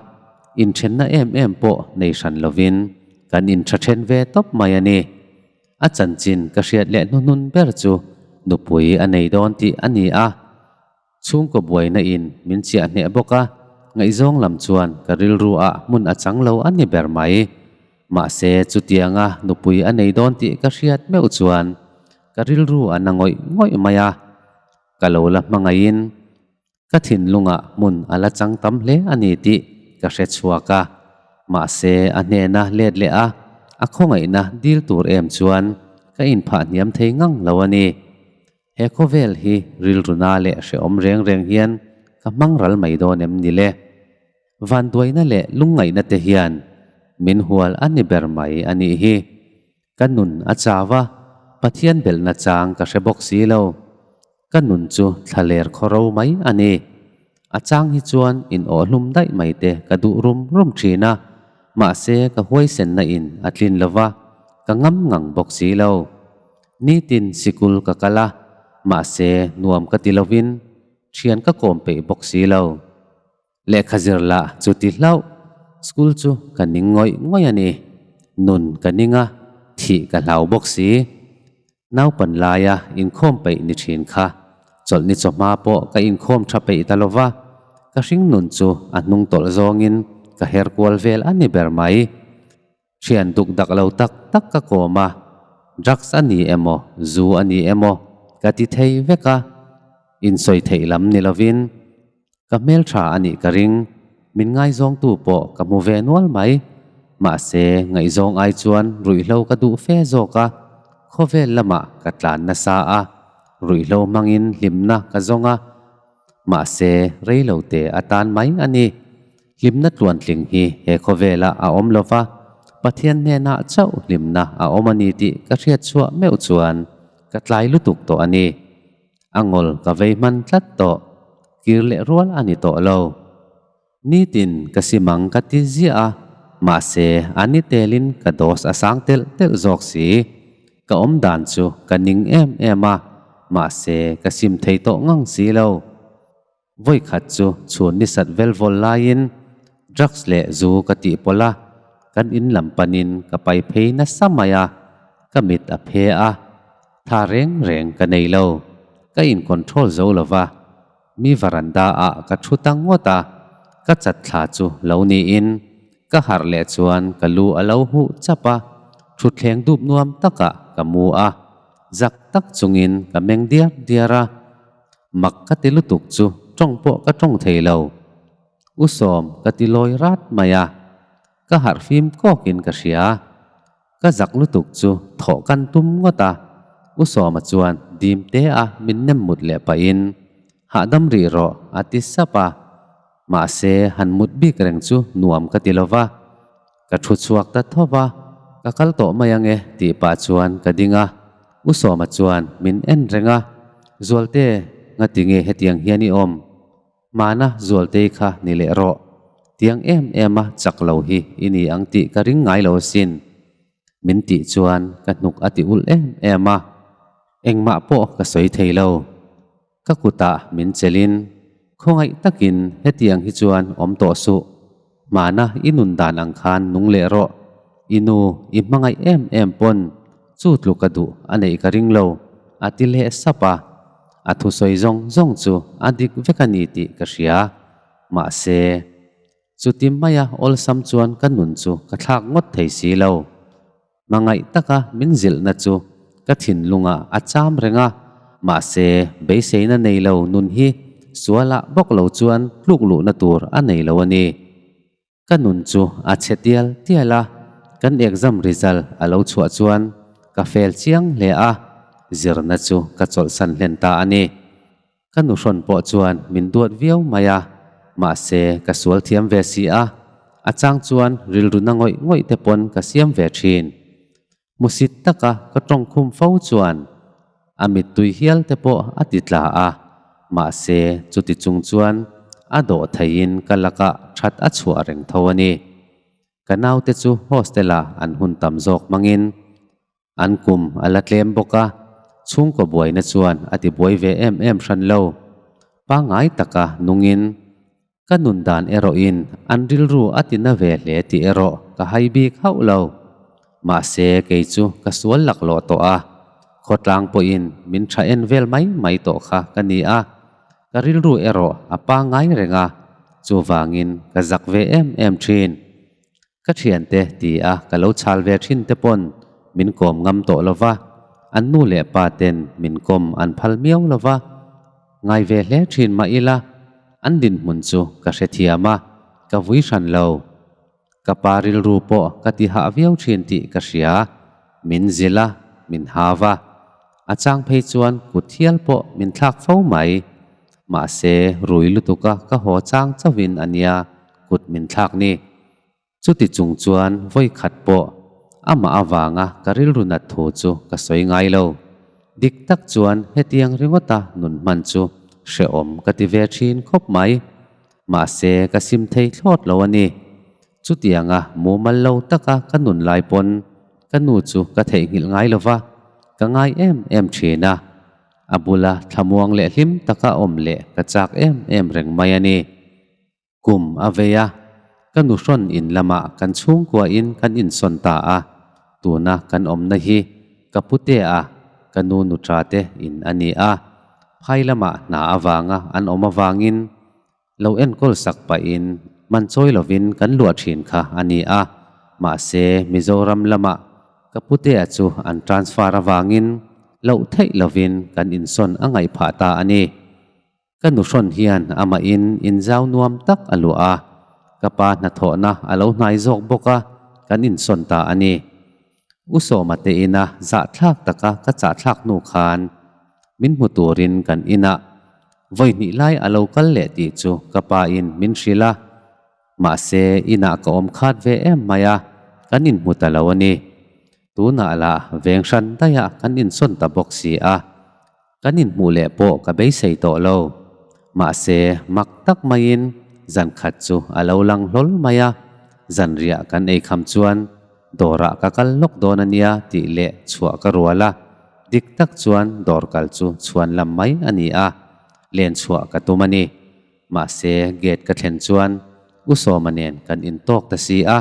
inthenna em em pawh nei hran lovin kan intha then ve tawp mai a ni. A chanchin ka hriat leh hnuhnun ber chu nupui a nei dawn tih a ni a. Chhungkaw buaina in min chiah hneh bawk a, ngaihzawng lam chuan ka rilru ah hmun a chang lo a ni ber mai. Mahse chutianga nupui a nei dawn tih ka hriat meuh chuan ka rilru a na ngawih ngawih mai a. Ka lo la hmangaihin ka thinlungah hmun a la chang tam hle a ni tih ka hre chhuak a. Mahse a hnena let leh a, a khawngaihna dil tur em chuan ka inphah hniam thei ngang lo a ni. He khawvel hi rilruna leh hrehawm reng reng hian ka hmang ral mai dawn em ni le? Vanduaina leh lungngaihna te hian min hual a ni ber mai a nih hi. Ka nun a chau a, Pathian belhna chang ka hre bawk si lo. Ka nun chu thlaler khawro mai a ni. A chang hi chuan in awhhlum daih mai te ka duh rum rum thin a, mahse ka huaisenna in a tlin lo va, ka ngam ngang bawk si lo. Nitin sikul ka kal a, mahse nuam ka ti lovin thian ka kawm peih bawk si lo. Lehkha zir lah chu ti hlauh, school chu ka ning ngawih ngawih a ni. Nun ka ning a, thih ka hlau bawk si. Naupan laia inkhawm peih ni thin kha, chawlhni chawhma pawh ka inkhawm tha peih ta lova, ka hring nun chu a hnung tawlh zawngin ka her kual vel a ni ber mai. Thian duk dak lo tak tak ka kawm a, drugs a ni emaw, zu a ni emaw ka ti thei vek a, insawi theih lam ni lovin ka hmeltha a nih ka ring, min ngaizawngtu pawh ka hmu ve nual mai. Mahse, ngaihzawng ai chuan ruihhlo ka duh fe zawk a, khawvel lamah ka tlan nasa a, ruihhlo hmangin hlimna ka zawng a, mahse reilote atan mai a ni. Hlimna tluantling hi he khawvelah a awm lo va, Pathian hnenah chauh hlimna a awm a ni tih ka hriat chhuah meuh chuan ka tlai lutuk tawh a ni. A ngawl ka vei hman tlat tawh, kir leh rual a ni tawh lo. Nitin ka simang ka ti ziah a, mahse a ni telin ka dose a sang telh telh zawk si. Ka awm dan chu ka ning em em a, mahse ka sim thei tawh ngang si lo. Vawikhat chu chhun ni sat vel vawl laiin drugs leh zu ka tih pawlh a, kan in lam panin ka pai phei nasa mai a, ka mit a phe a, tha reng reng ka nei lo, ka in control zo lo va, mi varanda ah ka thu ta ngawt a, ka chat thla chu lo niin ka harh leh chuan ka lu a lo huh chap a, thutthleng dup nuam takah ka mu a, zak tak chungin ka meng diar diar a. Mak ka ti lutuk chu tawng pawh ka tawng thei lo. U Sawm ka ti lawi rat mai a, ka harh fim kawkin ka hria. Ka zak lutuk chu thawh kan tum ngawt a, U Sawma chuan dim te a min nem mut leh pahin, Hahdam rih rawh a ti sap a. Mahse han mut bik reng chu nuam ka ti lo va. Ka thu chhuak ta tho va, ka kal tawh mai ange tih pah chuan ka ding a, U Sawma chuan min en reng a, Zualte, ngati nge hetiang hian i awm? Hmana Zualtei kha ni leh rawh, tiang em em a chak lo hi i ni ang tih ka ring ngai lo asin. Min tih chuan ka hnuk a ti ulh em em a, engmah pawh ka sawi thei lo. Ka kutah min chelin, Khawngaih takin hetiang hi chuan awm tawh suh. Hmana i nun dan ang khan nung leh rawh. I nu i hmangaih em em pawn chu tluk a duh a neih ka ring lo, a ti leh sap a. A thusawi zawng zawng chu a dik vek a ni tih ka hria. Mahse, chuti maia awlsam chuan ka nun chu ka thlak ngawt thei si lo. Hmangaih taka min zilhna chu ka thinlungah a cham reng a, mahse beiseina nei lo nun hi sualah bawk lo chuan tluk luhna tur a nei lo a ni. Ka nun chu a chhe tial tial a, kan exam result a lo chhuah chuan ka fail chiang hle a, zirna chu ka chawlhsan hlen ta a ni. Ka nuhrawn pawh chuan min duat viau mai a, mahse ka sual thiam ve si a, a chang chuan rilru na ngawih ngawih te pawn ka siam ve thin. Hmusit taka ka tawng khum fo chuan a mittui hial te pawh a ti tla a, Mahse, chuti chung chuan a dawh theiin ka lakah that a chhuah reng tho a ni. Ka naute chu hostel-ah an hun tam zawk hmangin an kum a la tlem bawk a, chhungkaw buaina chuan a ti buai ve em em hran lo. Pangngai taka nungin ka nun dan erawhin an rilru a ti na ve hle tih erawh ka hai bik hauh lo. Mahse kei chu ka sual laklawh tawh a, khawtlang pawhin min tha en vel mai mai tawh kha ka ni a, ka rilru erawh a pangngai reng a, chuvangin ka zak ve em em thin. Ka thiante ti a ka lo chhal ve thin te pawn min kawm ngam tawh lo va, an nu leh pa ten min kawm an phal miau lo va, ngai ve hle thin mah ila an dinhmun chu ka hrethiam a, ka vui hran lo. Ka pa rilru pawh ka ti hah viau thin tih ka hria, min zilh a, min hau a, a chang phei chuan kut hial pawh min thlak fo mai. Mahse, rui lutuka ka haw chang chauhin a nia kut min thlak ni. Chuti chung chuan vawi khat pawh amah avanga ka rilru nat thu chu ka sawi ngai lo. Dik tak chuan hetiang ringawta nun hman chu hrehawm ka ti ve thin khawp mai. Mahse, ka sim thei thlawt lo a ni. Chutianga mumal lo taka ka nun lai pawn ka nu chu ka theihnghilh ngai lo va, ka ngai em em thin a. A bula thlamuang leh hlim taka awm leh ka chak em em reng mai a ni. Kum a vei a, ka nu hrawn in lamah kan chhungkuain kan insawn ta a, tuna kan awmna hi ka pute a, ka nu nuṭa te in a ni a, phai lamah hna avanga an awm avangin lo enkawl sak pahin man chawi lovin kan luah thin kha a ni a, mahse Mizoram lamah ka putea chu an transfer avangin loh theih lovin kan insawn a ngaih phah ta a ni. Ka nuhrawn hian amahin inzau nuam tak a luah a, ka pa hnathawhna a lo hnai zawk bawk a, kan insawn ta a ni. U Sawma te ina zahthlak taka ka chahthlak hnu khan min hmu turin kan inah vawi hnih lai a lo kal leh tih chu ka pa in min hrilh a, mahse inah ka awm khat ve em mai a, kan inhmu ta lo a ni. Tunah lah veng hran daihah kan insawn ta bawk si a. Kan inhmuh leh pawh ka beisei tawh lo. Mahse, mak tak maiin zan khat chu a lo lang hlawl mai a, zanriah kan ei kham chuan dawrah ka kal lawk dawn a nia tih leh chhuah ka rual a, dik tak chuan dawr kal chu chhuan lam mai a ni a, len chhuah ka tum a ni. Mahse, gate ka thlen chuan U Sawma nen kan intawk ta si a,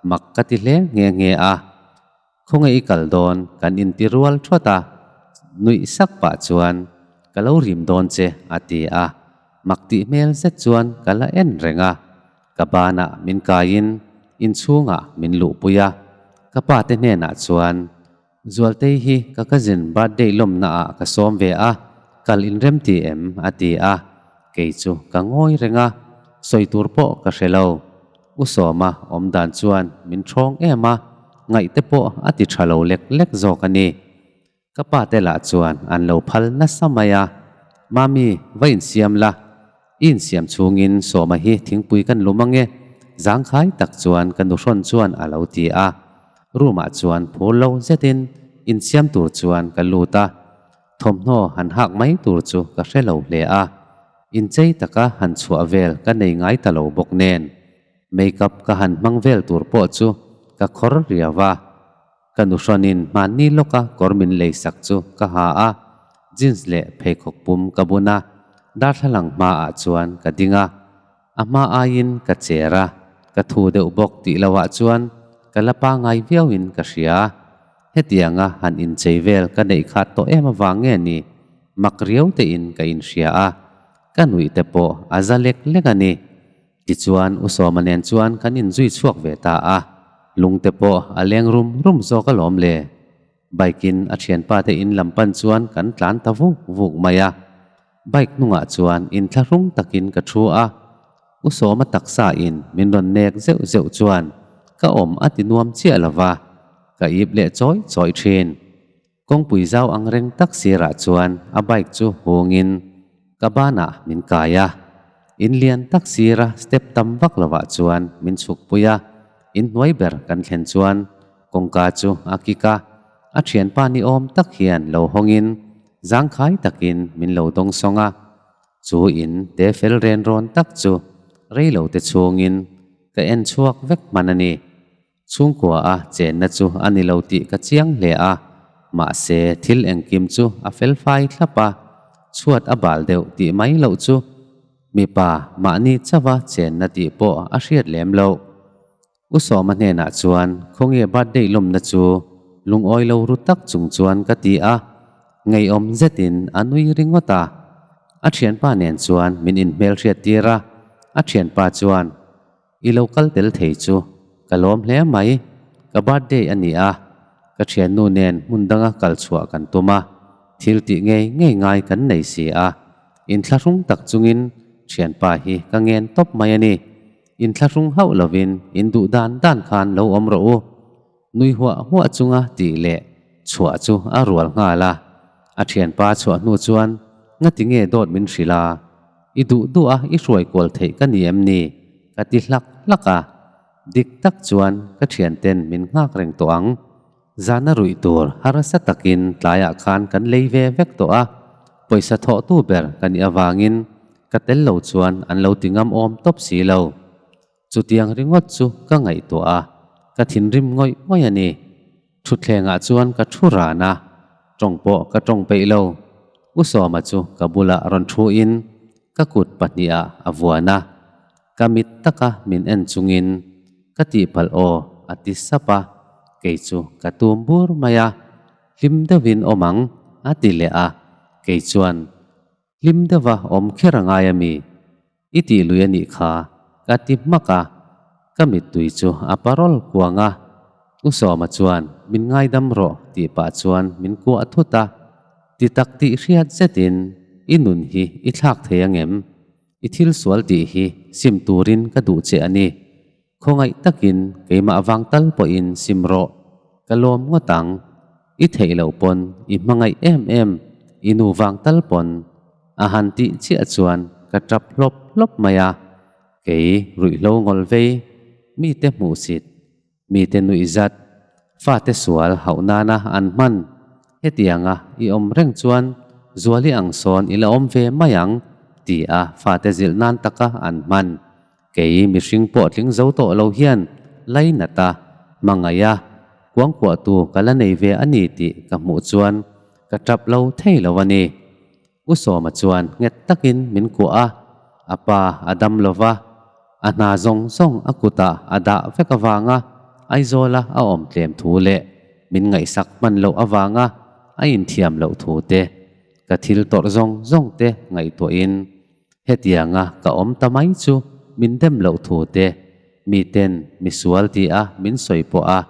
mak ka ti hle nghe nghe a. Khawnge i kal dawn kan inti rual thawt a, nuih sak pah chuan ka lo rim dawn che a ti a, mak tih hmel zet chuan ka la en reng a, ka banah min kaiin inchhungah min luhpui a, ka pa te hnenah chuan Zualtei hi ka cousin birthday lawmna ah ka sawm ve a, kal inrem ti em a ti a, kei chu ka ngawi reng a, sawi tur pawh ka hre lo. U Sawma awm dan chuan min ṭhawng em a, ngaih te pawh a ti ṭha lo lek lek zawk a ni. Ka pa te lah chuan an lo phal nasa mai a, Mami, va insiam la, i insiam chhungin Sawma hi thingpui kan lum ange, zangkhai tak chuan ka nuhrawn chuan a lo ti a. Room ah chuan phur lo zetin insiam tur chuan ka lut a, Thawmhnaw han hak mai tur chu ka hre lo hle a, inchei taka han chhuah vel ka nei ngai ta lo bawk nen, makeup ka han hmang vel tur pawh chu ka khawr riau a. Ka nuhrawnin hmanni lawka kawr min leisak chu ka ha a, jeans leh pheikhawk pum ka bun a, darthlalang hmaah chuan ka ding a. A hma aiin ka cher a, ka thu deuh bawk tih lohah chuan ka la pangai viauin ka hria. Hetianga han inchei vel ka neih khat tawh em avang nge ni, mak riau tein ka inhria a, ka nuih te pawh a za lek lek a ni. Tichuan U Sawma nen chuan kan inzui chhuak ve ta a, lung te pawh a leng rum rum zawk alawm le. Bike in a thianpa te in lam pan chuan kan tlan ta vuk vuk mai a. Bike hnungah chuan inthlahrung takin ka thu a, U Sawma taksa in min rawn nek zeuh zeuh chuan ka awm a ti nuam chiah lo va, ka ip leh chawi chawi thin. Kawngpui zau ang reng tak sirah chuan a bike chu hungin ka banah min kai a, in lian tak sira step tam vak lovah chuan min chhukpui a, inhnuai ber kan thlen chuan Kawngka chu a kik a, a thianpa ni awm tak hian lo hawngin zangkhai takin min lo dawng sawng a. Chu in te fel ren rawn tak chu rei lo te chhungin ka en chhuak vek hman a ni. Chhungkua a chenna chu a ni lo tih ka chiang hle a, mahse thil engkim chu a fel fai thlap a, chhuat a bal deuh tih mai loh chu mipa mahni chauha chenna tih pawh a hriat lem loh. U Sawma hnenah chuan khawnge birthday lawmna chu lungawi lo ru tak chung chuan ka ti a, ngeiawm zetin a nui ringawt a. A thianpa nen chuan min inhmelhriat tir a, a thianpa chuan I lo kal tel thei chu ka lawm hle mai, ka birthday a ni a, ka thiannu nen hmun danga kal chhuah kan tum a, thil tih ngei ngei ngai kan nei si a, inthlahrung tak chungin thianpa hi ka ngen tawp mai a ni. Inthlahrung hauh lovin in duh dan dan khan lo awm rawh u. Nui huah huah chunga tih leh chhuah chu a rual nghal a. A thianpa chhuah hnu chuan ngati nge dawt min hrilh a? I duh duh a i hruai kual theih ka ni em ni? Ka ti hlak hlak a. Dik tak chuan ka thianten min nghak reng tawh ang. Zana ruih tur harsa takin tlaiah khan kan lei ve vek tawh a, pawisa thawhtu ber ka nih avangin ka tel lo chuan an lo ti ngam awm tawp si lo. Chutiang ringawt chu ka ngaihtuah a, ka thinrim ngawih ngawih a ni. Thutthlengah chuan ka thu ran a, tawng pawh ka tawng peih lo. U Sawma chu ka bulah rawn thuin ka kut pahnihah a vuan a, Ka mit taka min en chungin ka tihpalh aw a ti sap a, kei chu ka tum bur mai a, hlim deuhin awm ang a ti leh a, kei chuan hlim deuha awm kher a ngai a mi, i tih lui a nih kha ka ti hmak a, ka mittui chu a parawl kuang a, U Sawma chuan min ngaidam rawh tih pah chuan min kuah thut a, ti tak tih hriat zetin i nun hi i thlak thei angem? I thil sual tih hi sim turin ka duh che a ni. Khawngaih takin keimah vang tal pawhin sim rawh. Ka lawm ngawt ang. I theih loh pawn i hmangaih em em, i nu vang tal pawn. A han tih chiah chuan ka tap hlawp hlawp mai a. Kei ruihhlo ngawl vei, mite hmuhsit, Mite nuih zat, fate sual hauh nana an hman. Hetianga i awm reng chuan Zuali ang sawn i la awm ve mai ang, ti a fate zilh nan taka an hman. Kei mihring pawh tling zo tawh lo hian lainat a, hmangaih a, kuangkuahtu ka la nei ve a ni tih ka hmuh chuan ka tap lo thei lo a ni. U Sawma chuan nghet takin min kuah a, a pa a dam lo va, a hna zawng zawng a kutah a dah vek avanga Aizawla a awm tlem thu leh min ngaihsak hman loh avanga a inthiam loh thu te, ka thil tawrh zawng zawng te ngaihtuahin Hetianga ka awm ta mai chu min dem loh thu te, miten misual ti a min sawi pawh a,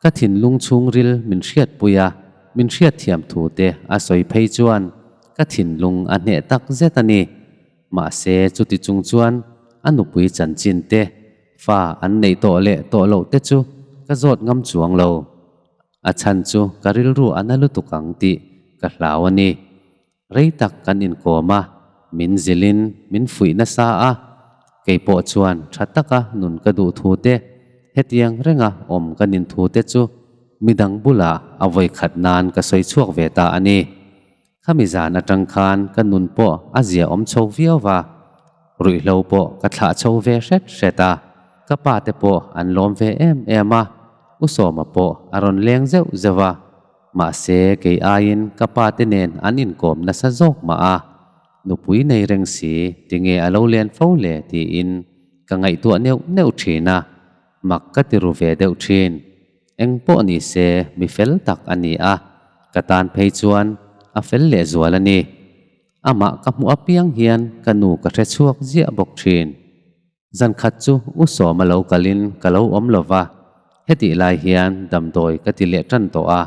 ka thinlung chhungril min hriatpui a, min hriatthiam thu te a sawi phei chuan ka thinlung a hneh tak zet a ni. Mahse chuti chung chuan a nupui chanchin te, fa an neih tawh leh tawh loh te chu ka zawt ngam chuang lo. A chhan chu ka rilru a na lutuk ang tih ka hlau a ni. Rei tak kan inkawm a, min zilhin min fuih nasa a, kei pawh chuan tha taka nun ka duh thu te, hetiang renga awm ka nin thu te chu midang bulah a vawi khat nan ka sawi chhuak ve ta a ni. Khami zan atang khan ka nun pawh a zia awm chho viau va, ruihhlo pawh ka thlah chho ve hret hret a, ka pa te pawh an lawm ve em em a, U Sawma pawh a rawn leng zeuh zeuh a. Mahse, kei aiin ka pa te nen an inkawm nasa zawk mah a, nupui nei reng si tinge a lo len fo le tiin ka ngaihtuah neuh neuh thin a, mak ka ti ru ve deuh thin. Eng pawh ni se mi fel tak a ni a, ka tan phei chuan a fel lehzual a ni. Amah ka hmuh apiang hian ka nu ka hre chhuak ziah bawk thin. Zan khat chu U Sawma lo kalin ka lo awm lo va, hetih lai hian damdawi ka ti leh tan tawh a,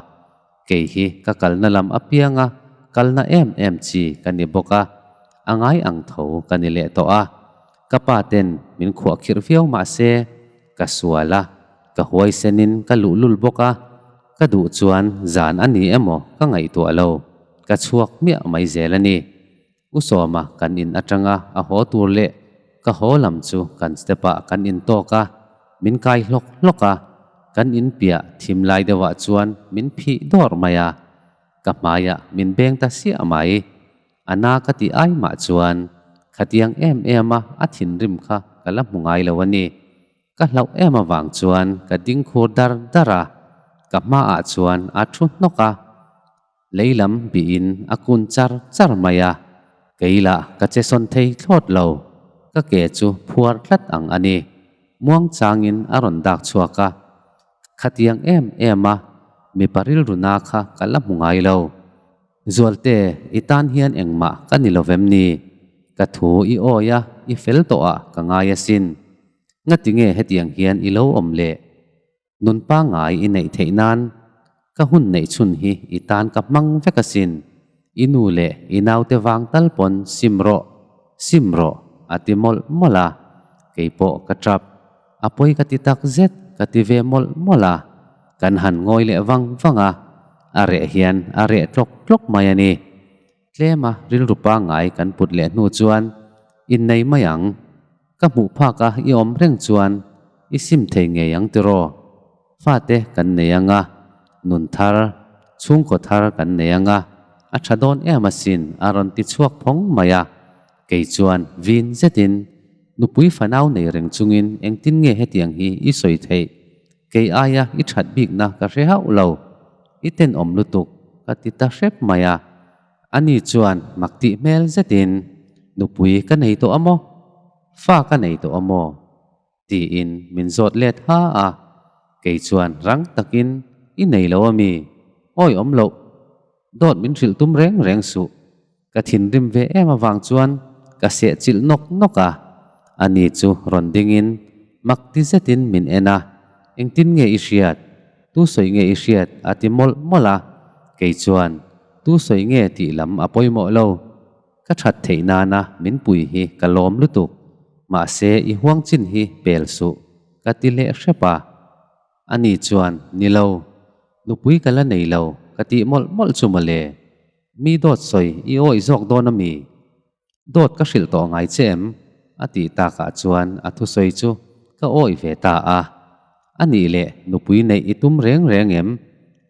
kei hi ka kalna lam apianga kalna em em chi ka ni bawk a, a ngai ang tho ka ni leh tawh a, ka pa ten min khuahkhirh viau mah se ka sual a, ka huaisenin ka luhlul bawk a, ka duh chuan zan a ni emaw ka ngaihtuah lo, ka chhuak miah mai zel a ni. U Sawma kan in atanga a haw tur leh ka haw lam chu kan step ah kan in tawk a, min kai hlawk hlawk a, kan in piah thim lai deuh ah chuan min phih dawr mai a, ka hmaiah min beng ta siah mai. A na ka tih ai mah chuan Khatiang em em a a thinrim kha ka la hmu ngai lo a ni. Ka hlauh em avang chuan ka ding khur dar dar a, ka hmaah chuan a thu hnawk a. Lei lam bihin a kun char char mai a, kei lah ka che sawn thei thlawt lo. Ka ke chu phuar tlat ang a ni. Muang changin a rawn dak chhuak a. Khatiang em em a mipa rilru na kha ka la hmu ngai lo. Zualte, i tan hian engmah ka ni lovem ni? Ka thu i awi a, i fel tawh ah ka ngai asin. Ngati nge hetiang hian i lo awm le? Nun pangngai i neih theih nan ka hun neih chhun hi i tan ka hmang vek asin. I nu leh i naute vang tal pawn sim rawh, sim rawh a ti mawlh mawlh a. Kei pawh ka tap. A pawi ka ti tak zet ka ti ve mawlh mawlh a. Kan han ngawi leh vang vang a, a reh hian a reh tlawk tlawk mai a ni. Tlema rilru pangngai kan put leh hnu chuan innei mai ang. Ka hmuh phak a i awm reng chuan i sim thei ngei ang tiraw? Fate kan nei ang a, nun thar, chhungkaw thar kan nei ang a, a tha dawn em asin a rawn ti chhuak phawng mai a. Kei chuan vin zetin nupui fanau nei reng chungin engtin nge hetiang hi i sawi theih? Kei aia i that bikna ka hre hauh lo, i tenawm lutuk ka ti ta hrep mai a. Ani chuan mak tih hmel zetin, Nupui ka nei tawh a maw? Fa ka nei tawh a maw? tiin min zawt let ha a. Kei chuan rang takin, I nei lo a mi? Awi awm loh. Dawt min hrilh tum reng reng suh. Ka thinrim ve em avang chuan ka seh chilh nawk nawk a, ani chu rawn dingin mak ti zetin min en a, Engtin nge i hriat? Tu sawi nge i hriat? a ti mawlh mawlh a, kei chuan Tu sawi nge tih lam a pawimawh lo. Ka that theih nana min pui hi ka lawm lutuk, mahse i huang chin hi pel suh ka ti leh hrep a. Ani chuan, Ni lo, nupui ka la nei lo, ka tih mawlh mawlh chu mawle. Mi dawt sawi i awih zawk dawn a mi? Dawt ka hrilh tawh ngai che em? a tih takah chuan a thusawi chu ka awih ve ta a. A nih leh nupui neih i tum reng reng em?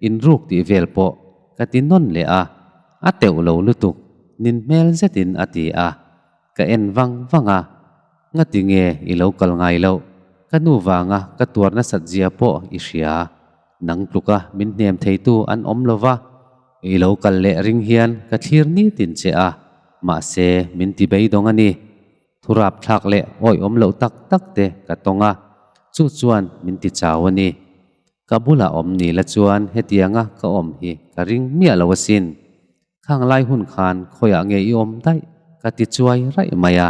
Inruk tih vel pawh ka ti nawn leh a, a teuh lo lutuk, nin hmel zetin a ti a. Ka en vang vang a, Ngati nge i lo kal ngai loh? Ka nu vanga ka tuar nasat zia pawh i hria. Nang tluka min hnem theitu an awm lo va, i lo kal leh ring hian ka thlir nitin che a, mahse min ti beidawng a ni. Thurap thlak leh awihawm loh tak tak te ka tawng a, chu chuan min ti chau a ni. Ka bulah awm ni la chuan hetianga ka awm hi ka ring miah lo asin. Khang lai hun khan khawiah nge i awm daih ka ti chuai raih mai a.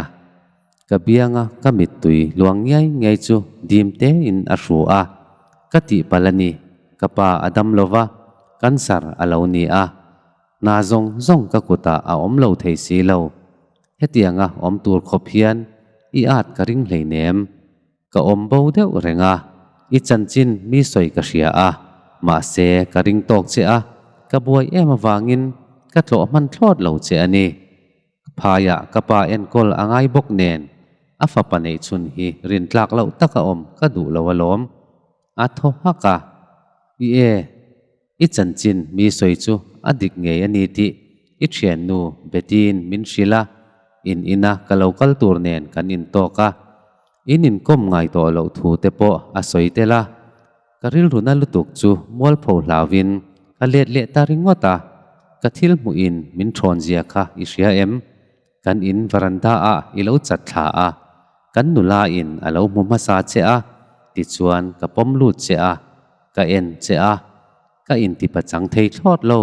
Ka bianga ka mittui luang ngiai ngiai chu dim tein a hru a. Ka tihpalh a ni, ka pa a dam lo va, cancer a lo ni a. Hna zawng zawng ka kutah a awm lo thei si lo. Hetianga awm tur khawp hian i at ka ring hleinem. Ka awm bo deuh reng a, i chanchin mi sawi ka hria a, mahse ka ring tawk che a, ka buai em avangin ka tlawh hman thlawt lo che a ni. Phaiah ka pa enkawl a ngai bawk nen a fapa neih chhun hi rintlak loh taka awm ka duh lo alawm. A thaw hak a, I e, i chanchin mi sawi chu a dik ngei a ni tih i thiannu Betty-in min hrilh a, in ina ka lo kal tur nen kan intawk a, in inkawm ngai tawh loh thu te pawh a sawi tel a, ka rilru na lutuk chu mualpho hlauhin ka let leh ta ringawt a, ka thil hmuhin min thawn zia kha i hria em? Kan in varanda ah i lo chat thla a, kan nula in a lo hmu hmasa che a, tichuan ka pawm lut che a, ka en che a, ka intipa chang thei thlawt lo,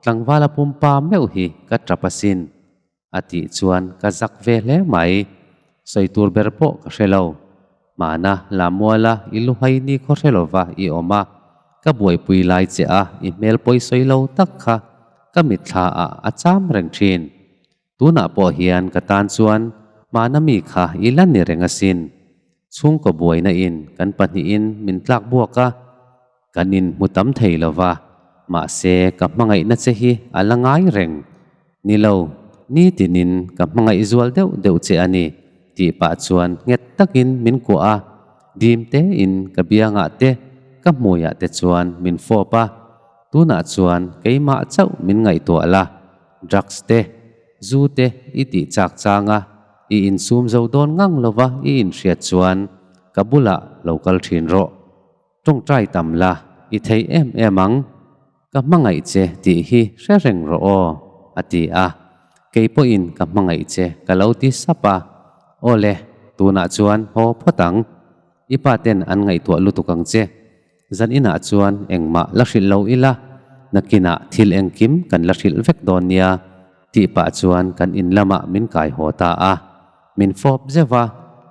tlangvala pumpa meuh hi ka tap asin, a tih chuan ka zak ve hle mai, sawi tur ber pawh ka hre lo. Hmana Lamuala i luhai ni khaw hre lova i awm a, ka buaipui lai che a i hmel pawi sawi lo tak kha ka mitthla ah a cham reng thin. Tunah pawh hian ka tan chuan hmana mi kha i la ni reng asin. Chhungkaw buaina in kan pahnihin min tlak buak a, Kan inhmu tam thei lo va, mahse ka hmangaihna che hi a la ngai reng. Ni lo, nitinin ka hmangaih zual deuh deuh che a ni, tih pah chuan nghet takin min kuah a, dim tein ka biangah te, ka hmuiah te chuan min fawp a. Tunah chuan keimah chauh min ngaihtuah la, drugs te, zu te i tih chak chang a. i insum zo dawn ngang lova i inhriat chuan ka bulah lo kal thin rawh. Tawngtai tam la, i thei em em ang. Ka hmangaih che tih hi hre reng rawh aw, a ti a. Kei pawhin ka hmangaih che ka lo ti sap a. Aw le, tunah chuan haw phawt ang. I pa ten an ngaihtuah lutuk ang che. Zan inah chuan engmah la hrilh lo ila, nakinah thil engkim kan la hrilh vek dawn nia tih pah chuan kan in lamah min kai haw ta a. Min fawp zeuh a,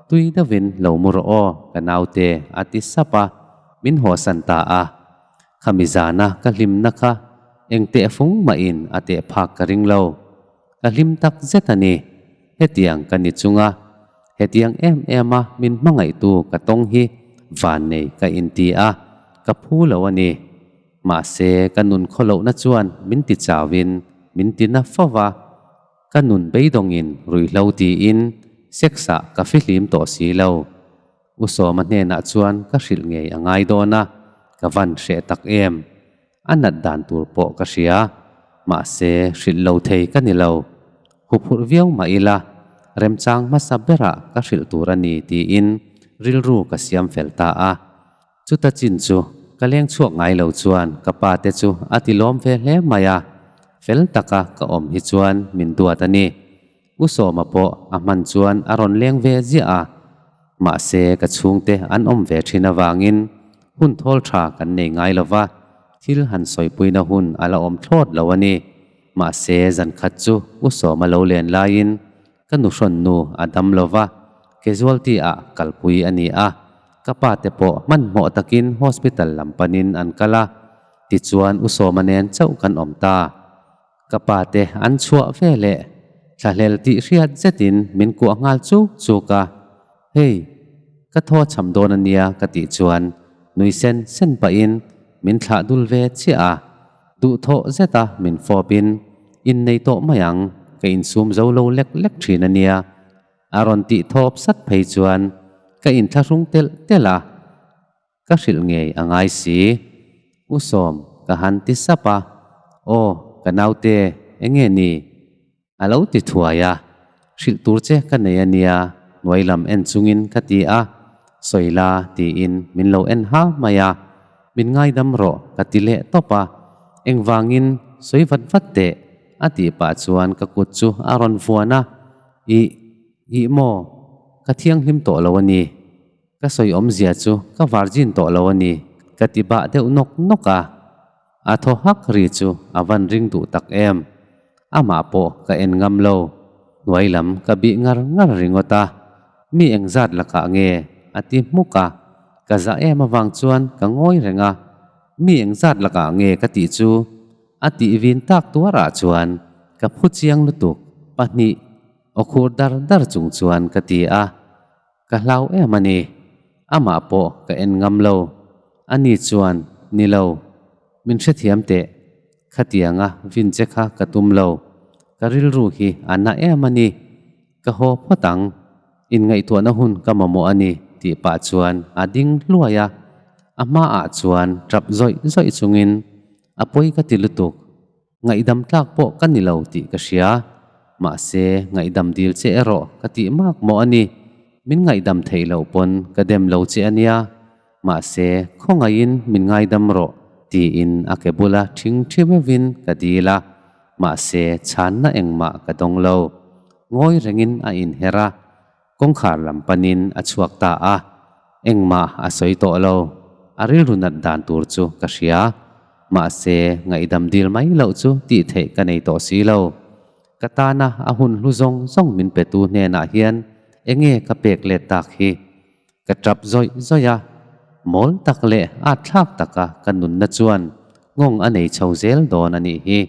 tui deuhin lo mu rawh aw ka naute a ti sap a, min hawsan ta a. Khami zana ka hlimna kha eng tehfung mahin a teh phak ka ring lo. Ka hlim tak zet a ni. Hetiang ka ni chunga hetiang em em a min hmangaihtu ka tawng hi vannei ka inti a, ka phu lo a ni. Mahse ka nun khawlohna chuan min ti chauin min ti na fo va, ka nun beidawngin ruihhlo tiin sex ah ka fihlim tawh si lo. U Sawma hnenah chuan ka hrilh ngei a ngai dawn a, ka van hreh tak em. A nat dan tur pawh ka hria, mahse hrilh lo thei ka ni lo. Huphurh viau mah ila, remchang hmasa berah ka hrilh tur a ni tiin rilru ka siam fel ta a. Chuta chin chu ka leng chhuak ngai lo chuan ka pa te chu a ti lawm ve hle mai a, fel taka ka awm hi chuan min duat a ni. U Sawma pawh a hman chuan a rawn leng ve ziah a, mahse ka chhungte an awm ve thin avangin hun thawl tha kan nei ngai lo va, thil han sawipuina hun a la awm thlawt lo a ni. Mahse zan khat chu U Sawma lo len laiin ka nuhrawn nu a dam lo va, casualty ah kalpui a ni a, ka pa te pawh hmanhmawh takin hospital lam panin an kal a, tichuan U Sawma nen chauh kan awm ta. Ka pa te an chhuah ve leh thlahlel tih hriat zetin min kuah nghal chuk chuk a, Hei, ka thaw cham dawn a nia ka tih chuan nui sen sen pahin min thlah dul ve chiah a, duhthawh zeta min fawpin innei tawh mai ang, ka insum zo lo lek lek thin a nia a rawn tih thawp sat phei chuan ka inthlahrung telh telh a. Ka hrilh ngei a ngai si. U Sawm, ka han ti sap a. Aw, ka naute, enge ni? A lo ti thuai a. Hrilh tur che ka nei a nia, hnuai lam en chungin ka ti a. Sawi la, tiin min lo en ha mai a. Min ngaidam rawh, ka ti leh tawp a. Engvangin sawi vat vat teh, a tih pah chuan ka kut chu a rawn vuan a. Ih, ih maw, ka thianghlim tawh lo a ni. Ka sawi awmzia chu ka virgin tawh lo a ni, ka ti bah deuh nawk nawk a. A thaw hak ri chu a van ring duh tak em. Amah pawh ka en ngam lo. Hnuai lam ka bih ngar ngar ringawt a. Mi engzat lakah nge? a ti hmuk a. Ka zah em avang chuan ka ngawi reng a. Mi engzat lakah nge ka tih chu? A tih vin tak tuarah chuan ka phu chiang lutuk pahnih aw khur dar dar chung chuan ka ti a. Ka hlau em a ni. Amah pawh ka en ngam lo. Ani chuan, Ni lo. Min hrethiam teh. Khatianga vin che kha ka tum lo. Ka rilru hi a na em a ni. Ka haw phawt ang. Inngaihtuahna hun ka mamawh a ni, tih pah chuan a ding hluai a. A hmaah chuan tap zawih zawih chungin, A pawi ka ti lutuk. Ngaihdam tlak pawh ka ni lo tih ka hria. Mahse, ngaihdam dil che erawh ka tih mak mawh a ni. Min ngaihdam theih loh pawn ka dem lo che a nia. Mahse, khawngaihin min ngaidam rawh tiin a ke bula ṭhing ṭhi meuhin ka dil a. Mahse, chhanna engmah ka dawng lo. Ngawi rengin a inher a. Kawngkhar lam panin a chhuak ta a, engmah a sawi tawh lo. A rilru nat dan tur chu ka hria. Mahse, ngaihdam dil mai loh chu tih theih ka nei tawh si lo. Ka tana a hun hlu zawng zawng min petu hnenah hian enge ka pek let tak hi? Ka tap zawih zawih a, mawl tak leh at thlak taka ka nunna chuan nghawng a nei chho zel dawn a nih hi.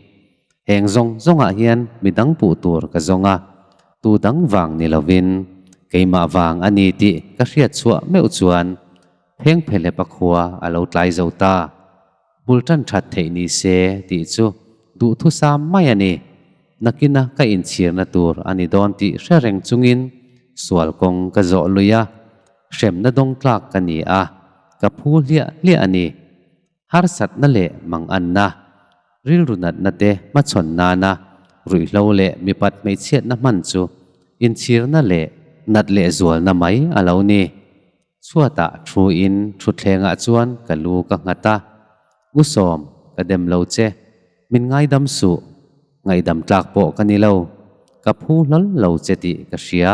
Heng zawng zawngah hian midang puh tur ka zawng a, tu dang vang ni lovin keimah vang a ni tih ka hriat chhuah meuh chuan Phengphelepa khua a lo tlai zo ta. Bul tan that theih ni se tih chu duhthusam mai a ni. Nakina ka inchhirna tur a ni dawn tih hre reng chungin sual kawng ka zawh lui a, hremna dawng tlak ka ni a, ka phu hliah hliah a ni. Harsatna leh manganna, rilru natna te hmachhawn nana ruihhlo leh mipat hmeichhiatna hman chu inchhirna leh nat lehzualna mai a lo ni. Chhuatah thuin thutthlengah chuan ka lu ka nghat a, U Sawm, ka dem lo che, min ngaidam suh, ngaihdam tlak pawh ka ni lo, ka phu hlawl lo che tih ka hria,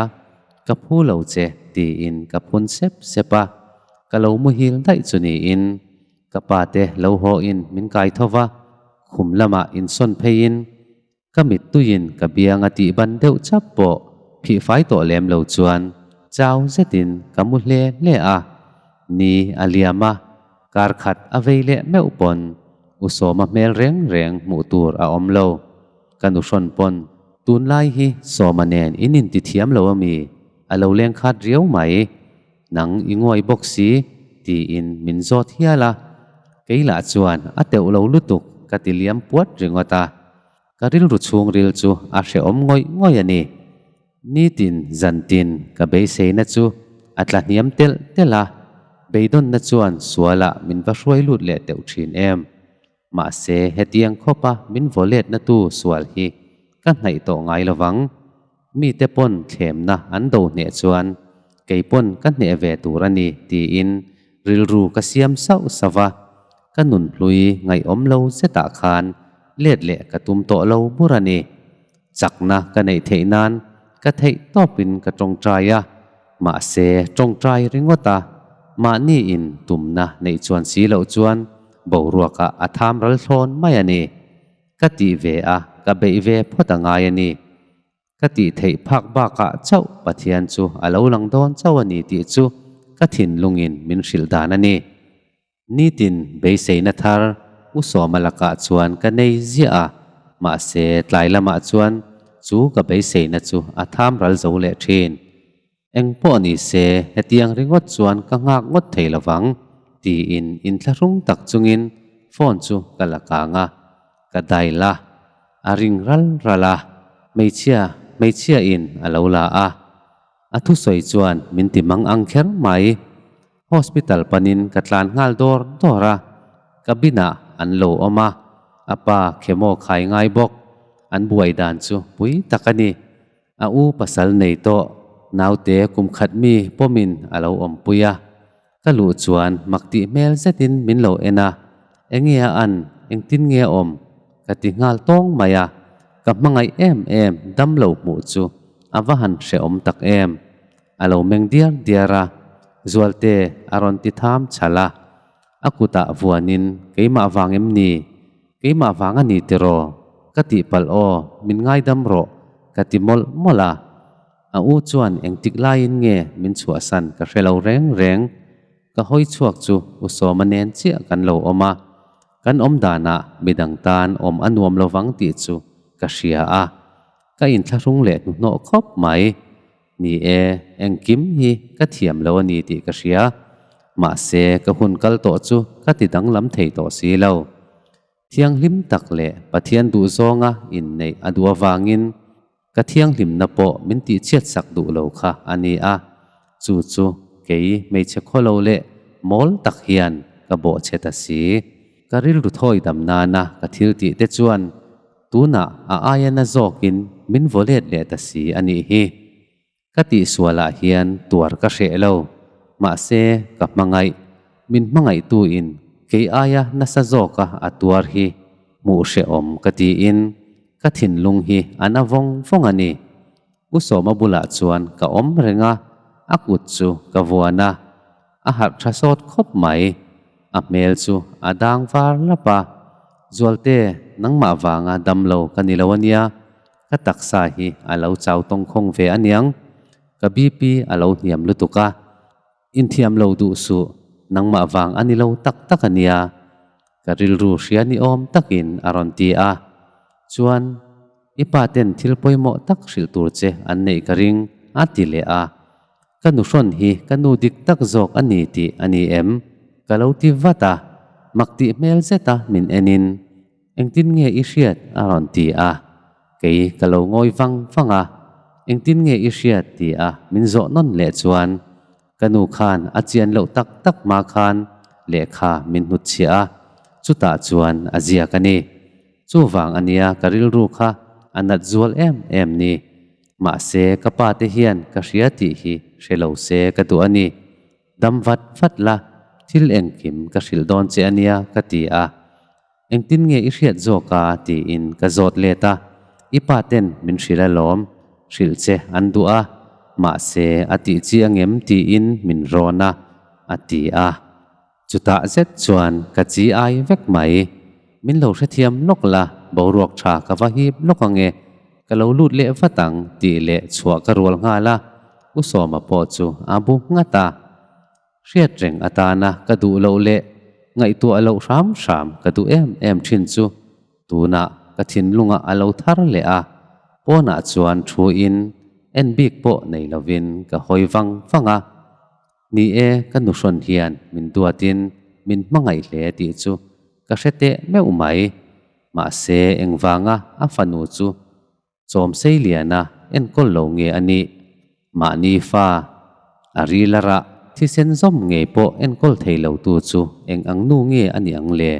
ka phu lo che tiin ka phun sep sep a, ka lo muhil daih chu niin ka pa te lo haw in min kai tho va, khum lamah insawn pheiin Ka mittuiin ka biang a tih ban deuh chap pawh phih fai tawh lem lo chuan chau zetin ka mu hle hle a. Ni a liam a, kar khat a vei leh meuh pawn U Sawma hmel reng reng hmuh tur a awm lo. Ka nu hrawn pawn tunlai hi Sawma nen in inti thiam lo ami? A lo leng khat riau mai. Nang i nguai bawk si tiin min zawt hial a, kei lah chuan a teuh lo lutuk ka ti liam puat ringawt a. Ka rilru chhungril chu a hrehawm ngawih ngawih a ni. Nitin zantin ka beiseina chu a tla hniam telh telh a, beidawnna chuan sualah min va hruai lut leh teuh thin em. Mahse hetiang khawpa min vaw letna tu sual hi ka hnaih tawh ngai lovang. Mite pawn thlemna an do hneh chuan kei pawn ka hneh ve tur a ni tiin rilru ka siam sauh sauh va, ka nunhlui ngaihawm lo zetah khan let leh ka tum tawh lo bur a ni. Chakna ka neih theih nan ka theih tawpin ka tawngtai a, mahse tawngtai ringawt a, mahni in tumna neih chuan si loh chuan boruakah a tham ral thlawn mai a ni. Ka tih ve a, ka beih ve phawt a ngai a ni. Ka tih theih phak bakah chauh Pathian chu a lo lang dawn chauh a ni tih chu ka thinlungin min hrilh dan a ni. Nitin beiseina thar U Sawma lakah chuan ka nei ziah a, mahse tlai lamah chuan chu ka beiseina chu a tham ral zo leh thin. Eng pawh ni se hetiang ringawt chuan ka nghak ngawt thei lovang tiin inthlahrung tak chungin phone chu ka la kang a, ka dial a, a ring ral ral a, hmeichhia hmeichhia in a lo la a. A thusawi chuan min ti mang ang kher mai. Hospital panin ka tlan nghal dawr dawr a, cabin ah an lo awm a, a pa chemo khai ngai bawk, an buai dan chu pui tak a ni. A u pasal nei tawh naute kum khat mi pawmin a lo awmpui a, ka luh chuan mak tih hmel zetin min lo en a, enge a an, engtin nge a awm? Ka ti nghal tawng mai a, ka hmangaih em em dam lo hmuh chu a va han hrehawm tak em. A lo meng diar diar a, Zualte a rawn ti tham chhal a, a kutah vuanin keimah vang em ni? Keimah vang a ni tiraw? Ka tihpalh aw, min ngaidam rawh ka ti mawlh mawlh a. A u chuan engtik laiin nge min chhuahsan ka hre lo reng reng. Ka hawi chhuak chu U Sawma nen chiah kan lo awm a, kan awm danah midang tan awm a nuam lo vang tih chu ka hria a, ka inthlahrung leh hnuhnawh khawp mai. Ni e, engkim hi ka thiam lo a ni tih ka hria, mahse ka hun kal tawh chu ka ti danglam thei tawh si lo. Thianghlim tak leh Pathian duhzawnga inneih a duh avangin ka thianghlimna pawh min tihchhiatsak duh lo kha a ni a, chu chu kei hmeichhe khawlo leh mawl tak hian ka bawhchhe ta si. Ka rilru thawi dam nana ka thil tih te chuan tunah a aia na zawkin min vaw let leh ta si a nih hi. Ka tihsualah hian tuar ka hreh lo, mahse ka hmangaih, min hmangaihtuin kei aia nasa zawka a tuar hi hmuh hrehawm ka tiin ka thinlung hi a na vawng vawng a ni. U Sawma bulah chuan ka awm reng a, a kut chu ka vuan a, a harh tha sawt khawp mai. A hmel chu a dang var lap a, Zualte, nangmah vanga damlo ka ni lo a nia, Ka taksa hi a lo chau tawngkhawng ve aniang, ka BP a lo hniam lutuk a, inthiam lo duh suh, nangmah vang a ni lo tak tak ania, ka rilru hria ni awm takin a rawn ti a. Chuan, i pa ten thil pawimawh tak hrilh tur che an neih ka ring, a ti leh a. Ka nuhrawn hi ka nu dik tak zawk a ni tih a ni em? Ka lo ti vat a, mak tih hmel zeta min enin Engtin nge i hriat? a rawn ti a, kei ka lo ngawi vang vang a, Engtin nge i hriat? ti a min zawh nawn leh chuan ka nu khan a chian loh tak tak hma khan lehkha min hnutchhiah a, chutah chuan a ziak a ni. Chuvang a nia ka rilru kha a nat zual em em ni. Mahse ka pa te hian ka hria tih hi hre lo se ka duh a ni. Dam vat vat la, thil engkim ka hrilh dawn che a nia ka ti a. Engtin nge i hriat zawk a? tiin ka zawt let a, I pa ten min hrilh alawm, hrilh che an duh a, mahse a tih chi angem tiin min rawn a, a ti a. Chutah zet chuan ka chi ai vek mai. Min lo hrethiam lawk la, boruak tha ka va hip lawk ange, ka lo lut leh vat ang tih leh chhuah ka rual nghal a, U Sawma pawh chu a bu nghat a. Hriat reng atana ka duh loh leh ngaihtuah loh hram hram ka duh em em thin chu tunah ka thinlungah a lo thar leh a, pawnah chuan thu in en bik pawh nei lovin ka hawi vang vang a. Ni e, ka nuhrawn hian min duatin min hmangaih hle tih chu ka hre teh meuh mai. Mahse engvanga a fanu chu Chawm Seiliana enkawl lo nge a nih? Mahni fa a ril a rah thisen zawm ngei pawh enkawl thei lo tu chu eng ang nu nge a nih ang le?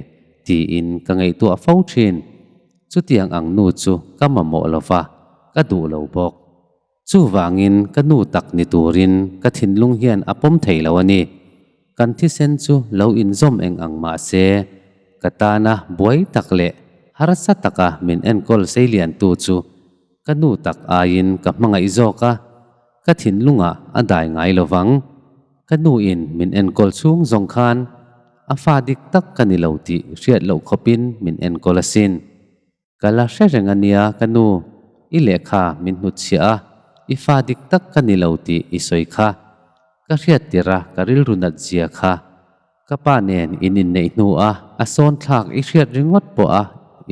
tiin ka ngaihtuah fo thin. Chutiang ang nu chu ka mamawh lo va, ka duh lo bawk. Chuvangin ka nu tak ni turin ka thinlung hian a pawm thei lo a ni. Kan thisen chu lo inzawm eng ang mah se, ka tana buai tak leh harsa taka min enkawl seiliantu chu ka nu tak aiin ka hmangaih zawk a, ka thinlungah a dai ngai lo vang. Ka nuin min enkawl chhung zawng khan a fa dik tak ka ni lo tih hriat loh khawpin min enkawl asin. Ka la hre reng a nia ka nu, i lehkha min hnutchhiah a, i fa dik tak ka ni lo tih i sawi kha. Ka hriat tirh a ka rilru nat zia kha. Ka pa nen in inneih hnu a a sawn thlak i hriat ringawt pawh a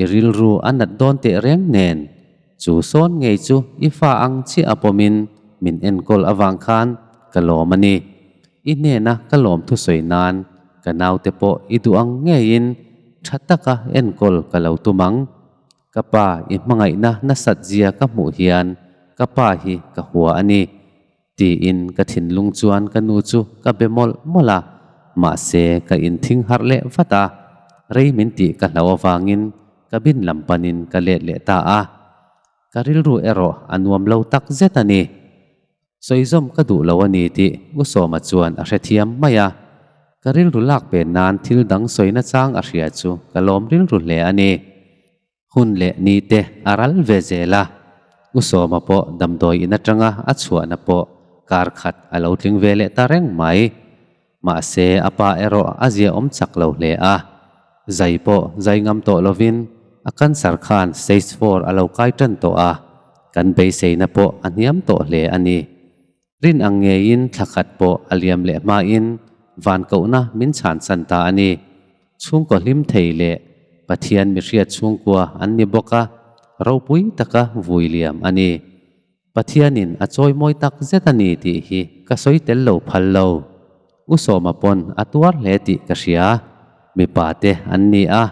i rilru a nat dawn teh reng nen chu sawn ngei chu i fa ang chiah a pawmin min enkawl avang khan ka lawm a ni. I hnena ka lawm thusawi nan ka naute pawh i duh ang ngeiin tha taka enkawl ka lo tum ang. Ka pa i hmangaihna nasat zia ka hmuh hian ka pa hi ka hua a ni tiin ka thinlung chuan ka nu chu ka be mawlh mawlh a, mahse ka inthing harh leh vat a, rei min tih ka hlauh avangin cabin lam panin ka let leh ta a. Ka rilru erawh a nuam lo tak zet a ni. Sawizawm ka duh lo a ni tih U Sawma chuan a hrethiam mai a. Ka rilru lak pen nan thil dang sawina chang a hria chu ka lawm rilru hle a ni. Hun leh ni te a ral ve zel a, U Sawma pawh damdawi in atanga a chhuahna pawh kar khat a lo tling ve leh ta reng mai. Mahse a pa erawh a ziaawm chak lo hle a, zai pawh zai ngam tawh lovin a cancer khan stage four a lo kai tan tawh a, kan beiseina pawh a hniam tawh hle a ni. Rin ang ngeiin thla khat pawh a liam leh hmain van kohna min chhansan ta a ni. Chhungkaw hlim thei leh Pathian mihriat chhungkua an ni bawk a, ropui taka vui liam a ni. Pathianin a chawi mawi tak zet a ni tih hi ka sawi tel lo phal lo. U Sawma pawn a tuar hle tih ka hria. Mipa te an ni a,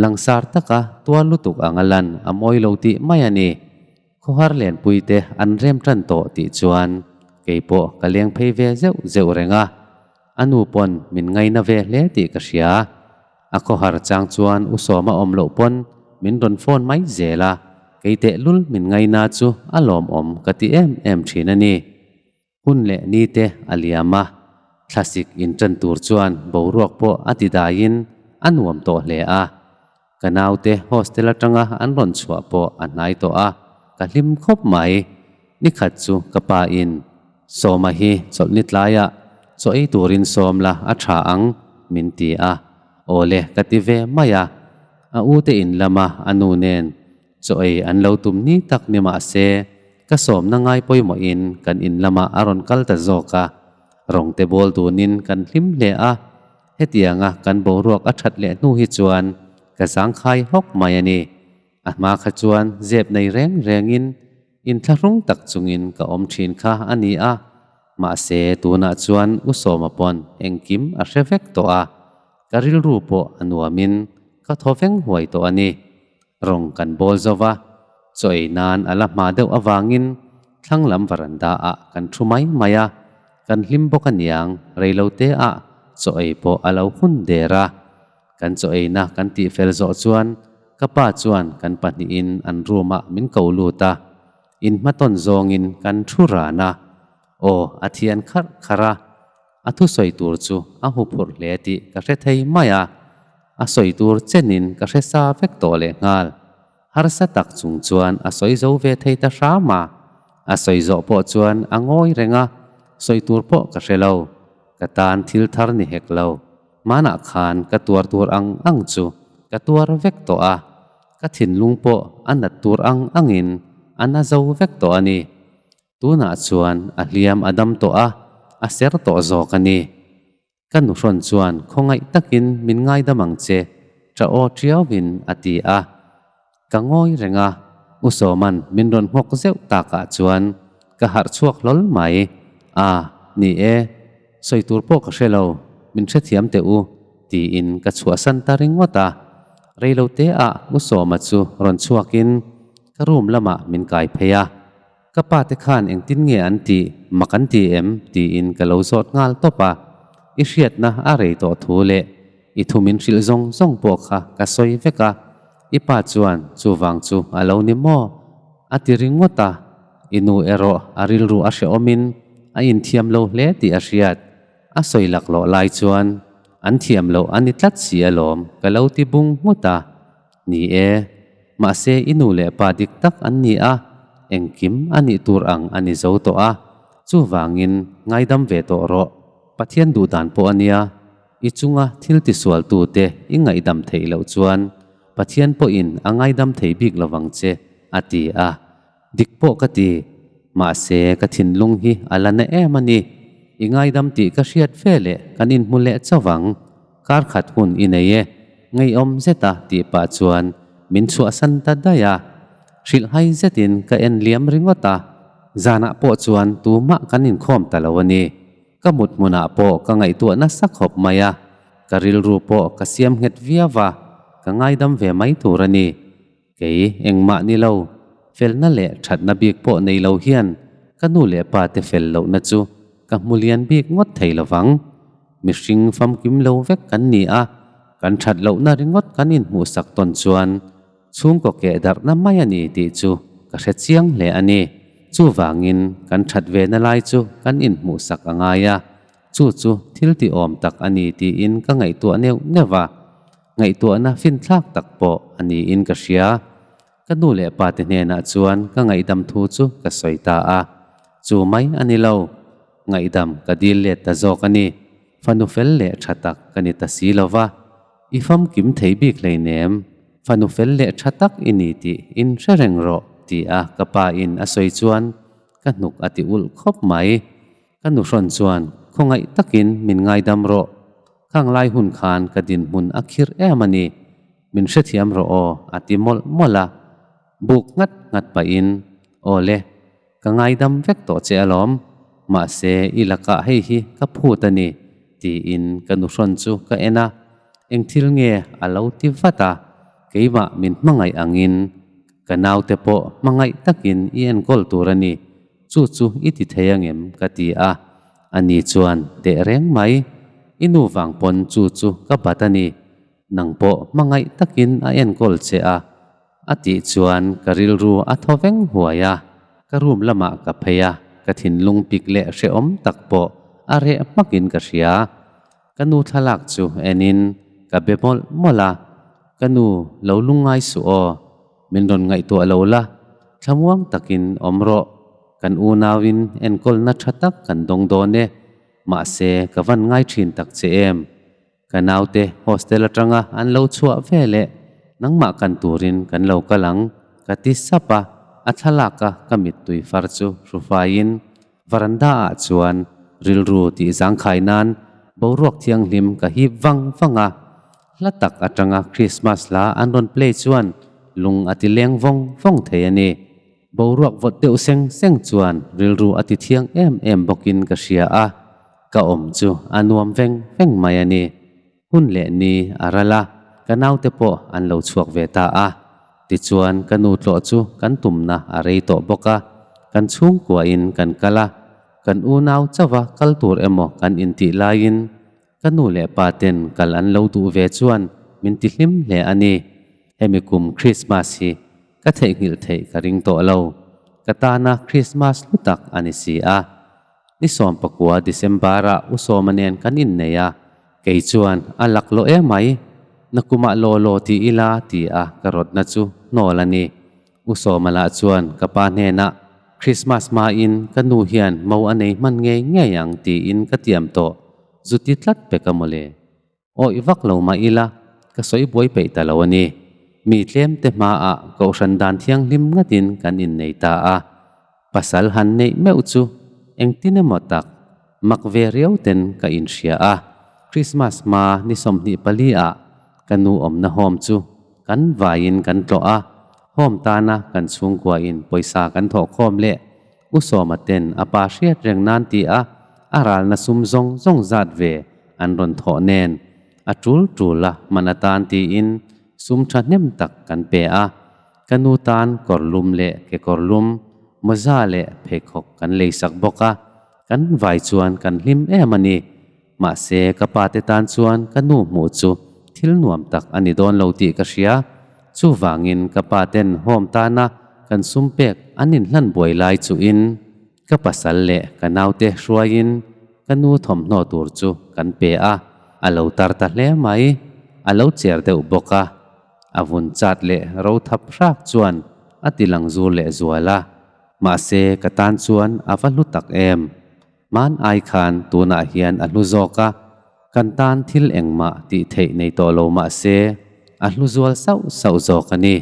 langsar taka tuar lutuk anga lan a mawi lo tih mai a ni. Khawhar Lenpui te an rem tan tawh tih chuan kei pawh ka leng phei ve zeuh zeuh reng a. A nu pawn min ngaina ve hle tih ka hria. A khawhar chang chuan U Sawma awm loh pawn min rawn phone mai zel a, kei tehlul min ngaina chu a lawmawm ka ti em em thin a ni. Hun leh ni te a liam a, thlasik inṭan tur chuan boruak pawh a ti daiin a nuam tawh hle a. Ka naute hostel atanga an rawn chhuah pawh a hnai tawh a, ka hlim khawp mai. Nikhat chu ka pa in, Sawma hi chawlhni tlaiah chaw ei turin sawm la a tha ang, min ti a. Awle ka ti ve mai a. A ute in lama a nu nen chaw ei an lo tum ni tak ni mah se, ka sawmna ngai pawimawhin kan in lamah a rawn kal ta zawk a. Rawngte bawl dunin kan hlim hle a. Hetianga kan boruak a that leh hnu hi chuan ka zangkhai hawk mai a ni. A hma kha chuan zep nei reng rengin inthlahrung tak chungin ka awm thin kha a ni a, mahse tunah chuan U Sawma pawn engkim a hre vek tawh a, ka rilru pawh a nuamin ka thaw veng huai tawh a ni. Rawng kan bawl zo va, chaw ei nan a la hma deuh avangin thlang lam varanda ah kan thu mai mai a, kan hlim bawk aniang reilote ah chaw ei pawh a lo hun der a. Kan chaw eina kan tih fel zawh chuan ka pa chuan kan pahnihin an room ah min ko lut a. Inhmatawn zawngin kan thu ran a, aw a thian kharh kharh a, a thusawi tur chu a huphurh hle tih ka hre thei mai a, a sawi tur chenin ka hre sa vek tawh lehnghal. Harsa tak chung chuan a sawi zo ve thei ta hram a, a sawi zawh pawh chuan a ngawi reng a, sawi tur pawh ka hre lo, ka tan thil thar ni hek lo. Hmanah khan ka tuar tur ang ang chu ka tuar vek tawh a, ka thinlung pawh a nat tur ang angin a na zo vek tawh a ni. Tunah chuan a hliam a dam tawh a, a ser tawh zawk a ni. Ka nuhrawn chuan khawngaih takin min ngaidam ang che, ṭa aw ṭiauin a ti a. Ka ngawi reng a, U Sawma'n min rawn nghawk zeuh takah chuan ka harh chhuak hlawl mai. A, ni e, sawi tur pawh ka hre lo, min hrethiam teh u, tiin ka chhuahsan ta ringawt a. Reiloteah U Sawma chu rawn chhuakin ka room lamah min kai phei a. Ka pa te khan engtin nge an tih, mak an ti em? tiin ka lo zawt nghal tawp a. I hriatna a rei tawh thu leh i thu min hrilh zawng zawng pawh kha ka sawi vek a. I pa chuan chuvang chu a lo ni maw? a ti ringawt a. I nu erawh a rilru a hrehawmin a inthiam lo hle tih a hriat. A sawi laklawh lai chuan an thiam loh a ni tlat si alawm ka lo ti bung nghut a. Ni e, mahse i nu leh pa dik tak an ni a, engkim a nih tur ang a ni zo tawh a, chuvangin ngaidam ve tawh rawh. Pathian duh dan pawh a nia, i chunga thil tisualtute i ngaihdam theih loh chuan Pathian pawhin a ngaidam thei bik lovang che, a ti a. Dik pawh ka ti, mahse ka thinlung hi a la na em a ni. I ngaidam tih ka hriat ve leh kan inhmu leh chauh ang. Kar khat hun i nei e, ngeiawm zeta tih pah chuan min chhuahsan ta daih a. Hrilhhai zetin ka en liam ringawt a, zanah pawh chuan tumah kan inkhawm ta lo a ni. Ka mut hmunah pawh ka ngaihtuah nasa khawp mai a, ka rilru pawh ka siam nghet viau a, ka ngaidam ve mai tur a ni. Kei engmah ni lo, felna leh thatna bik pawh nei lo hian ka nu leh pa te fel lohna chu ka hmu lian bik ngawt thei lo vang. Mihring famkim lo vek kan ni a, kan that lohna ringawt kan inhmuhsak tawn chuan chhungkaw keh darhna mai a ni tih chu ka hre chiang hle a ni. Chuvangin kan that ve na lai chu kan inhmuhsak a ngai a, chu chu thil tiawm tak a ni tiin ka ngaihtuah neuh neuh a. Ngaihtuahna finthlak tak pawh a niin ka hria. Ka nu leh pa te hnenah chuan ka ngaihdam thu chu ka sawi ta a. Chu mai a ni lo. Ngaihdam ka dil let ta zawk a ni. Fanu fel leh tha tak ka ni ta si lo va. I famkim thei bik hleinem. Fanu fel leh tha tak i ni tih in hre reng rawh ti a ka pa in a sawi chuan ka hnuk a ti ulh khawp mai. Ka nuhrawn chuan khawngaih takin min ngaidam rawh. Khang lai hun khan ka dinhmun a khirh em a ni. Min hrethiam rawh aw, a ti mawlh mawlh a. Buk nghat nghat pahin, Aw le, ka ngaidam vek tawh che alawm. Mahse, i lakah hei hi ka phut a ni, tiin ka nuhrawn chu ka en a. Eng thil nge a lo ti vat a, keimah min hmangaih angin ka naute pawh hmangaih takin i enkawl tur a ni. Chu chu i ti thei angem? ka ti a. Ani chuan, Teh reng mai. I nu vang pawn chu chu ka bat a ni. Nang pawh hmangaih takin a enkawl che a. A tih chuan ka rilru a thaw veng huai a. Ka room lamah ka phei a, ka thinlung pik leh hrehawm tak pawh a reh hmakin ka hria. Ka nu thlalak chu enin ka be mawlh mawlh a, Ka nu, lo lungngai suh aw, min rawn ngaihtuah lo la, thlamuang takin awm rawh, kan unauin enkawlna tha tak kan dawng dawn e, mahse ka van ngai thin tak che em? Ka naute hostel atanga an lo chhuah ve leh nangmah kan turin kan lo kal ang, ka ti sap a, a thlalaka ka mittui far chu hrufaiin Varanda ah chuan rilru tih zangkhai nan boruak thianghlim ka hip vang vang a, hla tak atanga Christmas hla an rawn play chuan lung a ti leng vawng vawng thei a ni. Boruak vawt deuh seng seng chuan rilru a ti thiang em em bawkin ka hria a, ka awm chu a nuam veng veng mai a ni. Hun leh ni a ral a, ka naute pawh an lo chhuak ve ta a. Tichuan ka nu tlawh chu kan tumna a rei tawh bawk a, kan chhungkuain kan kal a, kan unau chauha kal tur emaw kan intih laiin ka nu leh pa ten kal an lo duh ve chuan min ti hlim hle a ni. Hemi kum Christmas hi ka theihnghilh theih ka ring tawh lo. Ka tana Krismas hlu tak a ni si a. Ni 19 December-ah U Sawma nen kan innei a, kei chuan a laklawh emai, nakumah law law ti ila ti a ka rawtna chu hnawl a ni. U Sawma lah chuan ka pa hnenah Krismas hmain ka nu hian mo a nei hman ngei ngei ang tiin ka tiam tawh, zu ti tlat pek a mawle. Awih vak lo mah ila ka sawi buai peih ta lo a ni. Mi tlem te hmaah kohhran dan thianghlim ngatin kan innei ta a. Pasal han neih meuh chu engtin emaw tak mak ve riau ten ka inhria a. Krismas hma ni 24 ah ka nu awmna home chu kan vaiin kan tlawh a. Home tana kan chhungkua in pawisa kan thawh khawm leh U Sawma ten a pa hriat reng nan ti a a ralna sum zawng zawng zat ve an rawn thawh nen a tul tul a hman atan tiin sum thahnem tak kan pe a. Ka nu tan kawr lum leh kekawr lum, mawza leh pheikhawk kan leisak bawk a, kan vai chuan kan hlim em a ni. Mahse, ka pa te tan chuan ka nu hmuh chu thil nuam tak a ni dawn lo tih ka hria. Chuvangin ka pa ten home tana kan sum pek an inhlan buai lai chuhin ka pasal leh ka naute hruaiin ka nu thawmhnaw tur chu kan pe a, a lo tar ta hle mai. A lo cher deuh bawk a. A vun chat leh ro thap hrak chuan a ti lang zur leh zual a. Mahse, ka tan chuan a va hlu tak em. Hman ai khan tunah hian a hlu zawk a, kan tan thil engmah tih theih nei tawh lo mah se a hlu zual sauh sauh zawk a ni.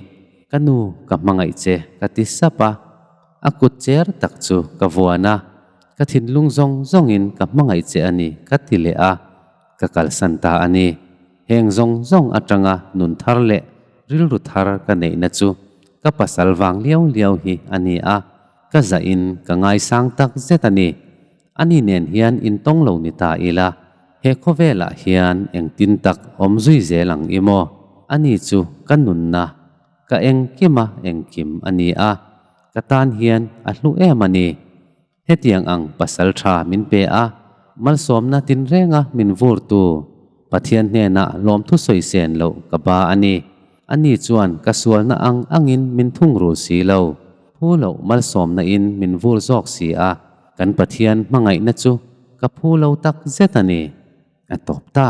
Ka nu ka hmangaih che ka ti sap a, a kut cher tak chu ka vuan a, ka thinlung zawng zawngin ka hmangaih che a ni ka ti leh a, ka kalsan ta a ni. Heng zawng zawng atanga nun thar leh rilru thar ka neihna chu ka pasal vang liau liau hi a ni a. Ka zahin ka ngaisang tak zet a ni. Ani nen hian intawng lo ni ta ila, he khawvelah hian engtin tak awm zui zel ang i maw? Ani chu ka nunna, ka engkima engkim a ni a, ka tan hian a hlu em a ni. Hetiang ang pasal tha min pe a, malsawmna tinrenga min vurtu Pathian hnenah lawmthu sawi sen loh ka ba a ni. Ani chuan ka sualna ang angin min thungrul si lo, phu loh malsawmna in min vur zawk si a, kan Pathian hmangaihna chu ka phu lo tak zet a ni. A tawp ta.